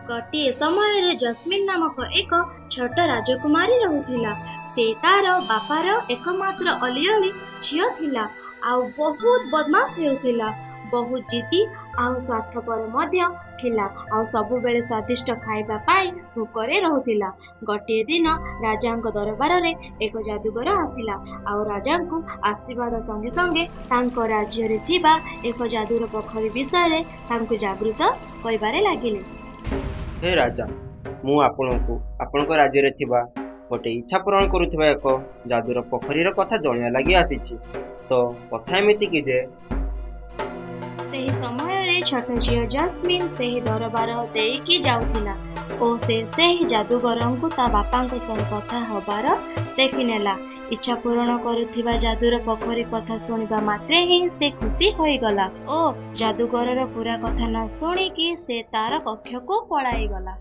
ଗୋଟିଏ ସମୟରେ ଜସ୍ମିନ୍ ନାମକ ଏକ ଛୋଟ ରାଜକୁମାରୀ ରହୁଥିଲା। ସେ ତାର ବାପାର ଏକମାତ୍ର ଅଲିଅଳି ଝିଅ ଥିଲା ଆଉ ବହୁତ ବଦମାସ ହେଉଥିଲା। ବହୁତ ଜିଦି ଆଉ ସ୍ୱାର୍ଥପର ମଧ୍ୟ ଥିଲା ଆଉ ସବୁବେଳେ ସ୍ୱାଦିଷ୍ଟ ଖାଇବା ପାଇଁ ଭୋକରେ ରହୁଥିଲା। ଗୋଟିଏ ଦିନ ରାଜାଙ୍କ ଦରବାରରେ ଏକ ଯାଦୁଗର ଆସିଲା ଆଉ ରାଜାଙ୍କୁ ଆଶୀର୍ବାଦ ସଙ୍ଗେ ସଙ୍ଗେ ତାଙ୍କ ରାଜ୍ୟରେ ଥିବା ଏକ ଯାଦୁର ପୋଖରୀ ବିଷୟରେ ତାଙ୍କୁ ଜାଗୃତ କରିବାରେ ଲାଗିଲେ। ହେ ରାଜା, ମୁଁ ଆପଣଙ୍କୁ ଆପଣଙ୍କ ରାଜ୍ୟରେ ଥିବା ଗୋଟେ ଇଚ୍ଛା ପୂରଣ କରୁଥିବା ଏକ ଯାଦୁର ପୋଖରୀର କଥା ଜଣାଇବା ଲାଗି ଆସିଛି। ତ କଥା ଏମିତି କି ଯେ ସେହି ସମୟରେ ଛୋଟ ଝିଅ ଜସ୍ମିନ୍ ସେହି ଦରବାର ଦେଇକି ଯାଉଥିଲା ଓ ସେ ସେହି ଯାଦୁଗରଙ୍କୁ ତା ବାପାଙ୍କ ସହ କଥା ହେବାର ଦେଖିନେଲା। ଇଚ୍ଛା ପୂରଣ କରୁଥିବା ଯାଦୁର ପୋଖରୀ କଥା ଶୁଣିବା ମାତ୍ରେ ହିଁ ସେ ଖୁସି ହୋଇଗଲା ଓ ଯାଦୁଗରର ପୁରା କଥା ନ ଶୁଣିକି ସେ ତାର କକ୍ଷକୁ ପଳାଇଗଲା।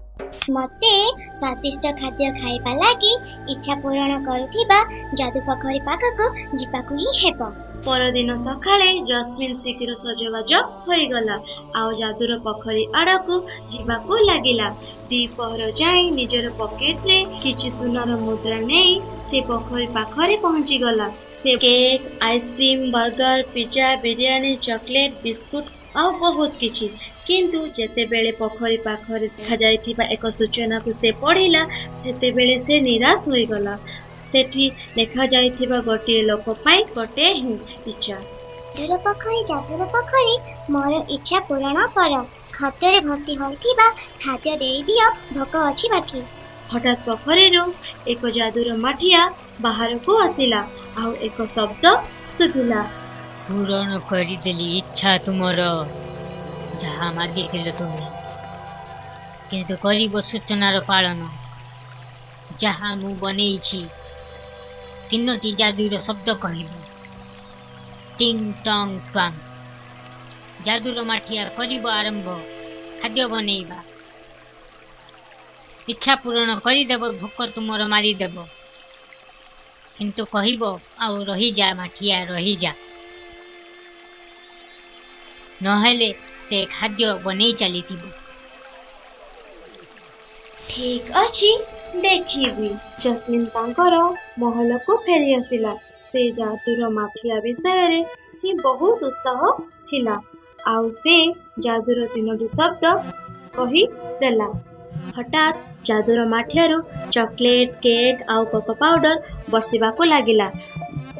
ମୋତେ ସ୍ୱାଦିଷ୍ଟ ଖାଦ୍ୟ ଖାଇବା ଲାଗି ଇଚ୍ଛା ପୂରଣ କରୁଥିବା ଯାଦୁ ପୋଖରୀ ପାଖକୁ ଯିବାକୁ ହିଁ ହେବ। ପରଦିନ ସକାଳେ ଜସ୍ମିନ୍ ଶୀଘ୍ର ସଜବାଜ ହୋଇଗଲା ଆଉ ଯାଦୁର ପୋଖରୀ ଆଡ଼କୁ ଯିବାକୁ ଲାଗିଲା। ଦ୍ୱିପହର ଯାଇ ନିଜର ପକେଟରେ କିଛି ସୁନାର ମୁଦ୍ରା ନେଇ ସେ ପୋଖରୀ ପାଖରେ ପହଞ୍ଚିଗଲା। ସେ cake, ice cream, burger, pizza, biryani, chocolate, biscuit ଆଉ ବହୁତ କିଛି। କିନ୍ତୁ ଯେତେବେଳେ ପୋଖରୀ ପାଖରେ ଲେଖାଯାଇଥିବା ଏକ ସୂଚନାକୁ ସେ ପଢ଼ିଲା, ସେତେବେଳେ ସେ ନିରାଶ ହୋଇଗଲା। ସେଠି ଲେଖାଯାଇଥିବା ଗୋଟିଏ ଲୋକ ପାଇଁ ଗୋଟିଏ ହିଁ ଇଚ୍ଛା। ଯାଦୁର ପୋଖରୀ, ଯାଦୁର ପୋଖରୀ, ମୋର ଇଚ୍ଛା ପୂରଣ କର। ଖାଦ୍ୟରେ ଭର୍ତ୍ତି ହୋଇଥିବା ଖାଦ୍ୟ ଦେଇଦିଅ, ଭୋକ ଅଛି ବାକି। ହଠାତ୍ ପୋଖରୀରୁ ଏକ ଯାଦୁର ମାଠିଆ ବାହାରକୁ ଆସିଲା ଆଉ ଏକ ଶବ୍ଦ ଶୁଭିଲା। ପୂରଣ କରିଦେଲି ଇଚ୍ଛା ତୁମର, ଯାହା ମାଗିଥିଲ ତୁମେ। କିନ୍ତୁ କରିବ ସୂଚନାର ପାଳନ, ଯାହା ମୁଁ ବନେଇଛି। ତିନୋଟି ଯାଦୁର ଶବ୍ଦ କହିବ, ଟିଂ ଟଂ ଟ୍ୱାଙ୍ଗ। ଯାଦୁର ମାଠିଆ କରିବ ଆରମ୍ଭ ଖାଦ୍ୟ ବନେଇବା। ଇଚ୍ଛା ପୂରଣ କରିଦେବ, ଭୋକ ତୁମର ମାରିଦେବ। କିନ୍ତୁ କହିବ ଆଉ ରହିଯା ମାଠିଆ ରହିଯା, ନହେଲେ ସେ ଖାଦ୍ୟ ବନେଇ ଚାଲିଥିବ। ଠିକ୍ ଅଛି, ଦେଖିବି। ଜସ୍ମିନ୍ ତାଙ୍କର ମହଲକୁ ଫେରି ଆସିଲା। ସେ ଯାଦୁର ମାଠିଆ ବିଷୟରେ ହିଁ ବହୁତ ଉତ୍ସାହ ଥିଲା ଆଉ ସେ ଯାଦୁର ତିନୋଟି ଶବ୍ଦ କହିଦେଲା। ହଠାତ୍ ଯାଦୁର ମାଠିଆରୁ ଚକୋଲେଟ୍, କେକ୍ ଆଉ କୋକୋ ପାଉଡର ବର୍ଷିବାକୁ ଲାଗିଲା।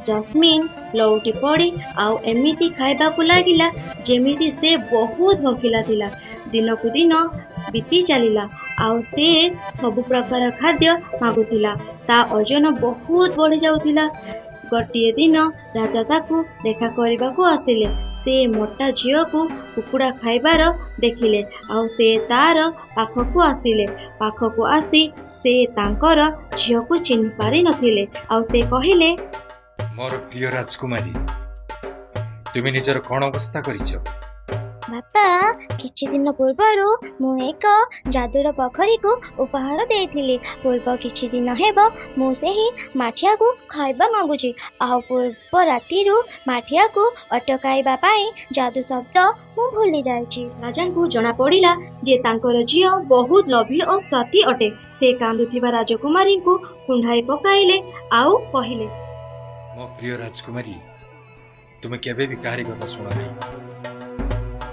ଜସ୍ମିନ୍ ଲେଉଟି ପଡ଼ି ଆଉ ଏମିତି ଖାଇବାକୁ ଲାଗିଲା ଯେମିତି ସେ ବହୁତ ଭୋକିଲା ଥିଲା। ଦିନକୁ ଦିନ ବିତି ଚାଲିଲା ଆଉ ସେ ସବୁ ପ୍ରକାର ଖାଦ୍ୟ ମାଗୁଥିଲା। ତା ଓଜନ ବହୁତ ବଢ଼ିଯାଉଥିଲା। ଗୋଟିଏ ଦିନ ରାଜା ତାକୁ ଦେଖା କରିବାକୁ ଆସିଲେ। ସେ ମୋଟା ଝିଅକୁ କୁକୁଡ଼ା ଖାଇବାର ଦେଖିଲେ ଆଉ ସେ ତାର ପାଖକୁ ଆସିଲେ। ପାଖକୁ ଆସି ସେ ତାଙ୍କର ଝିଅକୁ ଚିହ୍ନି ପାରିନଥିଲେ ଆଉ ସେ କହିଲେ, ମୋର ପ୍ରିୟ ରାଜକୁମାରୀ, ତୁମେ ନିଜର କ'ଣ ଅବସ୍ଥା କରିଛ? ବାପା, କିଛି ଦିନ ପୂର୍ବରୁ ମୁଁ ଏକ ଯାଦୁର ପୋଖରୀକୁ ଉପହାର ଦେଇଥିଲି। ପୂର୍ବ କିଛି ଦିନ ହେବ ମୁଁ ସେହି ମାଠିଆକୁ ଖାଇବା ମାଗୁଛି ଆଉ ପୂର୍ବ ରାତିରୁ ମାଠିଆକୁ ଅଟକାଇବା ପାଇଁ ଯାଦୁ ଶବ୍ଦ ମୁଁ ଭୁଲି ଯାଇଛି। ରାଜାଙ୍କୁ ଜଣାପଡ଼ିଲା ଯେ ତାଙ୍କର ଝିଅ ବହୁତ ଲୋଭୀ ଓ ସ୍ୱାର୍ଥୀ ଅଟେ। ସେ କାନ୍ଦୁଥିବା ରାଜକୁମାରୀଙ୍କୁ କୁଣ୍ଢାଇ ପକାଇଲେ ଆଉ କହିଲେ, ମୋ ପ୍ରିୟ ରାଜକୁମାରୀ, ତୁମେ କେବେ ବି କାହାରି କଥା ଶୁଣ ନାହିଁ।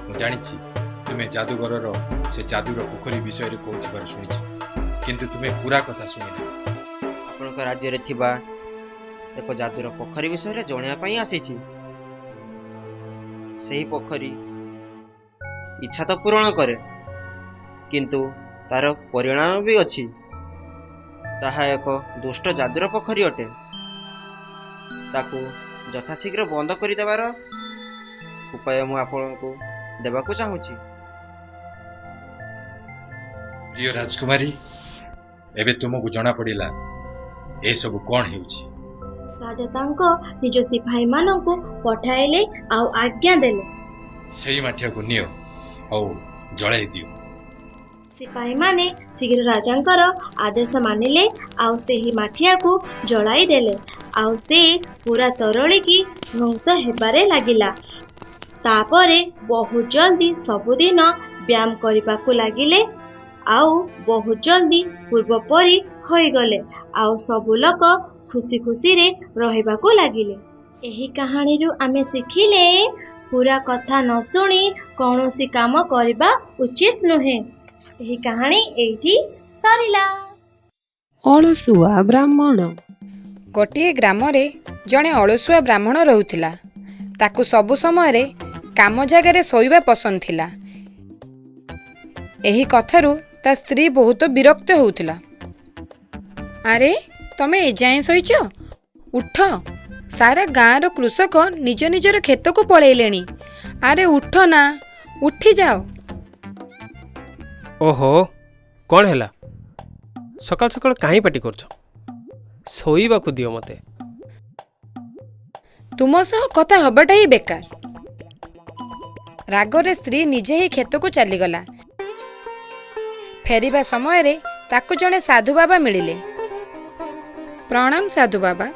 ମୁଁ ଜାଣିଛି ତୁମେ ଯାଦୁଗରର ସେ ଯାଦୁର ପୋଖରୀ ବିଷୟରେ କହୁଥିବାର ଶୁଣିଛ, କିନ୍ତୁ ତୁମେ ପୁରା କଥା ଶୁଣିନାହିଁ। ଆପଣଙ୍କ ରାଜ୍ୟରେ ଥିବା ଏକ ଯାଦୁର ପୋଖରୀ ବିଷୟରେ ଜଣାଇବା ପାଇଁ ଆସିଛି। ସେହି ପୋଖରୀ ଇଚ୍ଛା ତ ପୂରଣ କରେ, କିନ୍ତୁ ତାର ପରିଣାମ ବି ଅଛି। ତାହା ଏକ ଦୁଷ୍ଟ ଯାଦୁର ପୋଖରୀ ଅଟେ। ତାକୁ ଯଥାଶୀଘ୍ର ବନ୍ଦ କରିଦେବାର ଉପାୟ ମୁଁ ଆପଣଙ୍କୁ ଦେବାକୁ ଚାହୁଁଛି। ପ୍ରିୟ ରାଜକୁମାରୀ, ଏବେ ତୁମକୁ ଜଣାପଡ଼ିଲା ଏସବୁ କ'ଣ ହେଉଛି। ରାଜା ତାଙ୍କ ନିଜ ସିପାହୀମାନଙ୍କୁ ପଠାଇଲେ ଆଉ ଆଜ୍ଞା ଦେଲେ, ସେଇ ମାଠିଆକୁ ନିଅ ଆଉ ଜଳାଇ ଦିଅ। ସିପାହୀମାନେ ଶୀଘ୍ର ରାଜାଙ୍କର ଆଦେଶ ମାନିଲେ ଆଉ ସେହି ମାଠିଆକୁ ଜଳାଇ ଦେଲେ, ଆଉ ସେ ପୁରା ତରଳିକି ଧ୍ୱଂସ ହେବାରେ ଲାଗିଲା। ତାପରେ ବହୁତ ଜଲ୍ଦି ସବୁଦିନ ବ୍ୟାୟାମ କରିବାକୁ ଲାଗିଲେ ଆଉ ବହୁତ ଜଲ୍ଦି ପୂର୍ବ ପରି ହୋଇଗଲେ, ଆଉ ସବୁ ଲୋକ ଖୁସି ଖୁସିରେ ରହିବାକୁ ଲାଗିଲେ। ଏହି କାହାଣୀରୁ ଆମେ ଶିଖିଲେ, ପୁରା କଥା ନ ଶୁଣି କୌଣସି କାମ କରିବା ଉଚିତ ନୁହେଁ। ଏହି କାହାଣୀ ଏଇଠି ସରିଲା। ଅଳସୁଆ ବ୍ରାହ୍ମଣ। ଗୋଟିଏ ଗ୍ରାମରେ ଜଣେ ଅଳସୁଆ ବ୍ରାହ୍ମଣ ରହୁଥିଲା। ତାକୁ ସବୁ ସମୟରେ କାମ ଜାଗାରେ ଶୋଇବା ପସନ୍ଦ ଥିଲା। ଏହି କଥାରୁ ତା ସ୍ତ୍ରୀ ବହୁତ ବିରକ୍ତ ହେଉଥିଲା। ଆରେ, ତମେ ଏଯାଏଁ ଶୋଇଛ? ଉଠ, ସାରା ଗାଁର କୃଷକ ନିଜ ନିଜର କ୍ଷେତକୁ ପଳେଇଲେଣି। ଆରେ ଉଠ ନା, ଉଠିଯାଅ। ଓହୋ, କ'ଣ ହେଲା? ସକାଳ ସକାଳ କାହିଁ ପାଟି କରୁଛ? ଶୋଇବାକୁ ଦିଅ ମୋତେ। ତୁମ ସହ କଥା ହେବାଟା ହିଁ ବେକାର। ରାଗରେ ସ୍ତ୍ରୀ ନିଜେ ହିଁ କ୍ଷେତକୁ ଚାଲିଗଲା। ଫେରିବା ସମୟରେ ତାକୁ ଜଣେ ସାଧୁ ବାବା ମିଳିଲେ। ପ୍ରଣାମ ସାଧୁ ବାବା,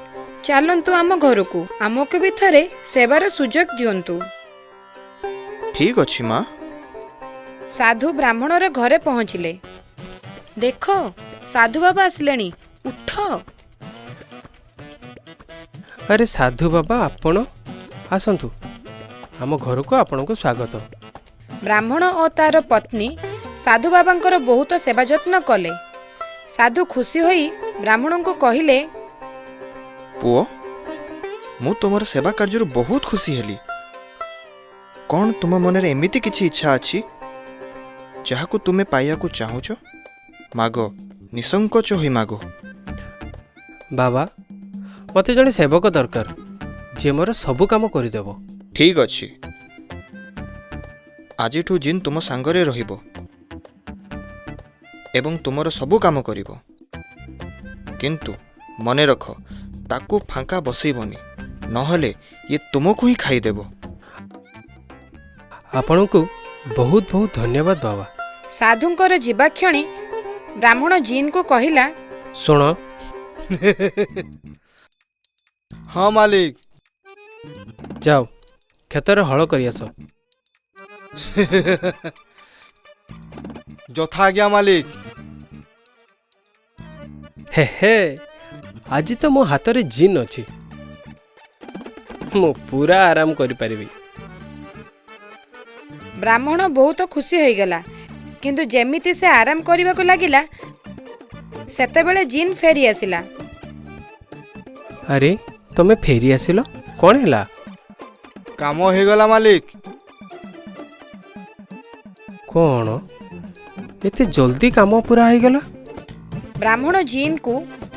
ଚାଲନ୍ତୁ ଆମ ଘରକୁ, ଆମକୁ ବି ଥରେ ସେବାର ସୁଯୋଗ ଦିଅନ୍ତୁ। ଠିକ୍ ଅଛି ମା। ସାଧୁ ବ୍ରାହ୍ମଣର ଘରେ ପହଞ୍ଚିଲେ। ଦେଖ, ସାଧୁ ବାବା ଆସିଲେଣି, ଉଠ। ଆରେ ସାଧୁ ବାବା, ଆପଣ ଆସନ୍ତୁ, ଆମ ଘରକୁ ଆପଣଙ୍କୁ ସ୍ୱାଗତ। ବ୍ରାହ୍ମଣ ଓ ତାର ପତ୍ନୀ ସାଧୁ ବାବାଙ୍କର ବହୁତ ସେବା ଯତ୍ନ କଲେ। ସାଧୁ ଖୁସି ହୋଇ ବ୍ରାହ୍ମଣଙ୍କୁ କହିଲେ, ପୁଅ, ମୁଁ ତୁମର ସେବା କାର୍ଯ୍ୟରୁ ବହୁତ ଖୁସି ହେଲି। କ'ଣ ତୁମ ମନରେ ଏମିତି କିଛି ଇଚ୍ଛା ଅଛି ଯାହାକୁ ତୁମେ ପାଇବାକୁ ଚାହୁଁଛ? ମାଗ, ନିଃସଙ୍କୋଚ ହୋଇ ମାଗ। ବାବା, ମୋତେ ଜଣେ ସେବକ ଦରକାର ଯିଏ ମୋର ସବୁ କାମ କରିଦେବ। ଠିକ୍ ଅଛି, ଆଜିଠୁ ଜିନ୍ ତୁମ ସାଙ୍ଗରେ ରହିବ ଏବଂ ତୁମର ସବୁ କାମ କରିବ। କିନ୍ତୁ ମନେ ରଖ, ତାକୁ ଫାଙ୍କା ବସେଇବନି, ନହେଲେ ଇଏ ତୁମକୁ ହିଁ ଖାଇଦେବ। ଆପଣଙ୍କୁ ବହୁତ ବହୁତ ଧନ୍ୟବାଦ ବାବା। ସାଧୁଙ୍କର ଯିବା କ୍ଷଣି ବ୍ରାହ୍ମଣ ଜିନ୍କୁ କହିଲା, ଶୁଣ। ହଁ ମାଲିକ। ଯାଅ, କ୍ଷେତରେ ହଳ କରି ଆସ। ଯଥା ଆଜ୍ଞା ମାଲିକ। ହେ ହେ, ଆଜି ତ ମୋ ହାତରେ ଜିନ୍ ଅଛି, ମୁଁ ପୁରା ଆରାମ କରିପାରିବି। ବ୍ରାହ୍ମଣ ବହୁତ ଖୁସି ହୋଇଗଲା। କିନ୍ତୁ ଯେମିତି ସେ ଆରାମ କରିବାକୁ ଲାଗିଲା, ସେତେବେଳେ ଜିନ୍ ଫେରି ଆସିଲା। ଆରେ, ତମେ ଫେରି ଆସିଲ, କ'ଣ ହେଲା? କାମ ହେଇଗଲା ମାଲିକ। କ'ଣ ଏତେ ଜଲ୍ଦି କାମ ପୁରା ହେଇଗଲା? ବ୍ରାହ୍ମଣ ଜିନ୍କୁ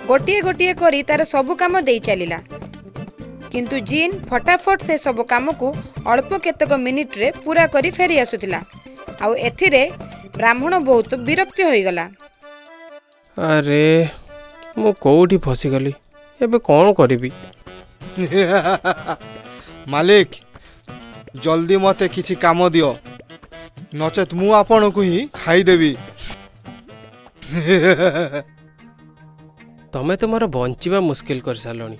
ଗୋଟିଏ ଗୋଟିଏ କରି ତାର ସବୁ କାମ ଦେଇ ଚାଲିଲା। କିନ୍ତୁ ଜିନ୍ ଫଟାଫଟ ସେ ସବୁ କାମକୁ ଅଳ୍ପ କେତେକ ମିନିଟରେ ପୁରା କରି ଫେରି ଆସୁଥିଲା, ଆଉ ଏଥିରେ ବ୍ରାହ୍ମଣ ବହୁତ ବିରକ୍ତି ହୋଇଗଲା। ଆରେ, ମୁଁ କୋଉଠି ଫସିଗଲି? ଏବେ କ'ଣ କରିବି? ମାଲିକ, ଜଲ୍ଦି ମୋତେ କିଛି କାମ ଦିଅ, ନଚେତ୍ ମୁଁ ଆପଣଙ୍କୁ ହିଁ ଖାଇଦେବି। ତମେ ତ ମୋର ବଞ୍ଚିବା ମୁସ୍କିଲ କରିସାରିଲଣି।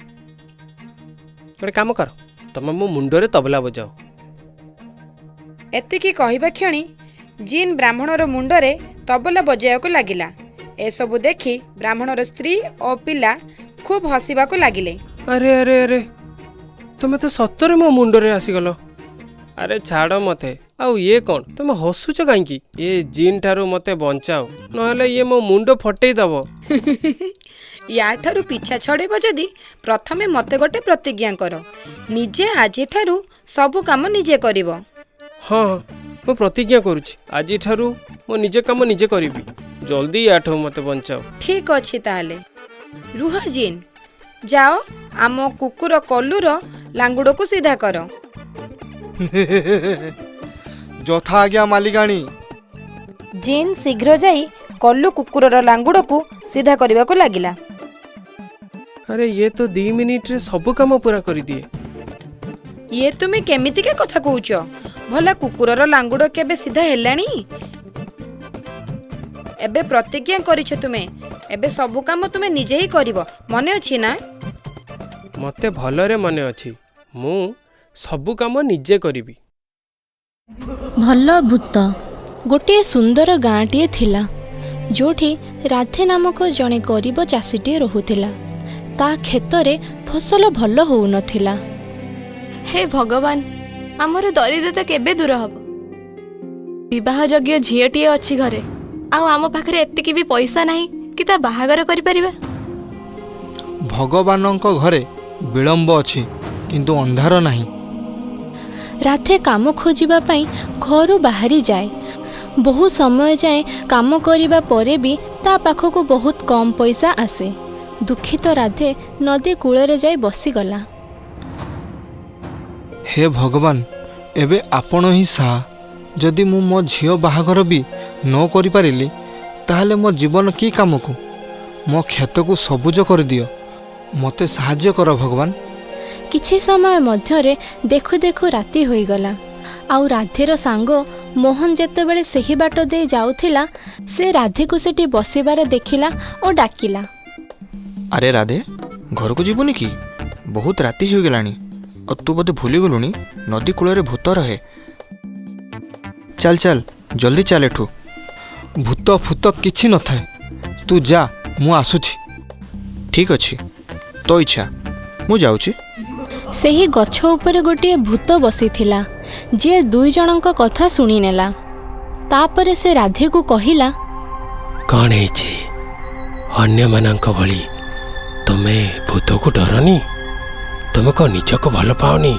ଗୋଟେ କାମ କର, ତମେ ମୋ ମୁଣ୍ଡରେ ତବଲା ବଜାଅ। ଏତିକି କହିବା କ୍ଷଣି ଜିନ୍ ବ୍ରାହ୍ମଣର ମୁଣ୍ଡରେ ତବଲା ବଜାଇବାକୁ ଲାଗିଲା। ଏସବୁ ଦେଖି ବ୍ରାହ୍ମଣର ସ୍ତ୍ରୀ ଓ ପିଲା ଖୁବ୍ ହସିବାକୁ ଲାଗିଲେ। ଆରେ ଆରେ ଆରେ, ତମେ ତ ସତରେ ମୋ ମୁଣ୍ଡରେ ଆସିଗଲ। ଆରେ ଛାଡ଼ ମତେ, ଆଉ ଇଏ କ'ଣ? ତମେ ହସୁଛ କାହିଁକି? ଏ ଜିନ୍ ଠାରୁ ମତେ ବଞ୍ଚାଅ, ନହେଲେ ଇଏ ମୋ ମୁଣ୍ଡ ଫଟେଇ ଦବ। ୟାଠାରୁ ପିଛା ଛଡ଼େଇବ ଯଦି, ପ୍ରଥମେ ମୋତେ ଗୋଟେ ପ୍ରତିଜ୍ଞା କର, ନିଜେ ଆଜିଠାରୁ ସବୁ କାମ ନିଜେ କରିବ। ହଁ ହଁ, ମୁଁ ପ୍ରତିଜ୍ଞା କରୁଛି, ଆଜିଠାରୁ ମୋ ନିଜ କାମ ନିଜେ କରିବି। ଜଲ୍ଦି ୟାଠୁ ମତେ ବଞ୍ଚାଅ। ଠିକ୍ ଅଛି ତାହେଲେ, ରୁହ ଜିନ୍, ଯାଅ ଆମ କୁକୁର କଲୁର ଲାଙ୍ଗୁଡ଼କୁ ସିଧା କର। ଯଥା ଆଜ୍ଞା ମାଲିକାଣୀ। ଜିନ୍ ଶୀଘ୍ର ଯାଇ କଲୁ କୁକୁରର ଲାଙ୍ଗୁଡ଼କୁ ସିଧା କରିବାକୁ ଲାଗିଲା। ଆରେ, ଇଏ ତ 2 ମିନିଟରେ ସବୁ କାମ ପୁରା କରିଦିଏ। ଇଏ ତୁମେ କେମିତିକା କଥା କହୁଛ? ଭଲା କୁକୁରର ଲାଙ୍ଗୁଡ଼ କେବେ ସିଧା ହେଲାଣି? ଏବେ ପ୍ରତିଜ୍ଞା କରିଛ ତୁମେ, ଏବେ ସବୁ କାମ ତୁମେ ନିଜେ ହିଁ କରିବ, ମନେ ଅଛି ନା? ମୋତେ ଭଲରେ ମନେ ଅଛି, ମୁଁ ସବୁ କାମ ନିଜେ କରିବି। ଭଲ ଭୂତ। ଗୋଟିଏ ସୁନ୍ଦର ଗାଁଟିଏ ଥିଲା, ଯୋଉଠି ରାଧେ ନାମକ ଜଣେ ଗରିବ ଚାଷୀଟିଏ ରହୁଥିଲା। ତା କ୍ଷେତରେ ଫସଲ ଭଲ ହେଉନଥିଲା। ହେ ଭଗବାନ, ଆମର ଦରିଦ୍ରତା କେବେ ଦୂର ହବ? ବିବାହ ଯୋଗ୍ୟ ଝିଅଟିଏ ଅଛି ଘରେ, ଆଉ ଆମ ପାଖରେ ଏତିକି ବି ପଇସା ନାହିଁ କି ତା ବାହାଘର କରିପାରିବା। ଭଗବାନଙ୍କ ଘରେ ବିଳମ୍ବ ଅଛି, କିନ୍ତୁ ଅନ୍ଧାର ନାହିଁ। ରାଧେ କାମ ଖୋଜିବା ପାଇଁ ଘରୁ ବାହାରି ଯାଏ। ବହୁ ସମୟ ଯାଏଁ କାମ କରିବା ପରେ ବି ତା ପାଖକୁ ବହୁତ କମ୍ ପଇସା ଆସେ। ଦୁଃଖିତ ରାଧେ ନଦୀ କୂଳରେ ଯାଇ ବସିଗଲା। ହେ ଭଗବାନ, ଏବେ ଆପଣ ହିଁ ସାହା। ଯଦି ମୁଁ ମୋ ଝିଅ ବାହାଘର ବି ନ କରିପାରିଲି, ତାହେଲେ ମୋ ଜୀବନ କି କାମକୁ? ମୋ କ୍ଷେତକୁ ସବୁଜ କରିଦିଅ, ମୋତେ ସାହାଯ୍ୟ କର ଭଗବାନ। କିଛି ସମୟ ମଧ୍ୟରେ ଦେଖୁ ଦେଖୁ ରାତି ହୋଇଗଲା। ଆଉ ରାଧେର ସାଙ୍ଗ ମୋହନ ଯେତେବେଳେ ସେହି ବାଟ ଦେଇ ଯାଉଥିଲା, ସେ ରାଧେକୁ ସେଠି ବସିବାର ଦେଖିଲା ଓ ଡାକିଲା। ଆରେ ରାଧେ, ଘରକୁ ଯିବୁନି କି? ବହୁତ ରାତି ହୋଇଗଲାଣି, ଆଉ ତୁ ବୋଧେ ଭୁଲିଗଲୁଣି ନଦୀ କୂଳରେ ଭୂତ ରହେ। ଚାଲ ଚାଲ, ଜଲ୍ଦି ଚାଲ ଏଠୁ। ଭୂତ ଫୂତ କିଛି ନଥାଏ, ତୁ ଯା, ମୁଁ ଆସୁଛି। ଠିକ୍ ଅଛି, ତୋ ଇଚ୍ଛା, ମୁଁ ଯାଉଛି। ସେହି ଗଛ ଉପରେ ଗୋଟିଏ ଭୂତ ବସିଥିଲା, ଯିଏ ଦୁଇ ଜଣଙ୍କ କଥା ଶୁଣିନେଲା। ତାପରେ ସେ ରାଧେକୁ କହିଲା, କ'ଣ ହେଇଛି? ଅନ୍ୟମାନଙ୍କ ଭଳି ତୁମେ ଭୂତକୁ ଡରନି? ତୁମେ କ'ଣ ନିଜକୁ ଭଲ ପାଅନି?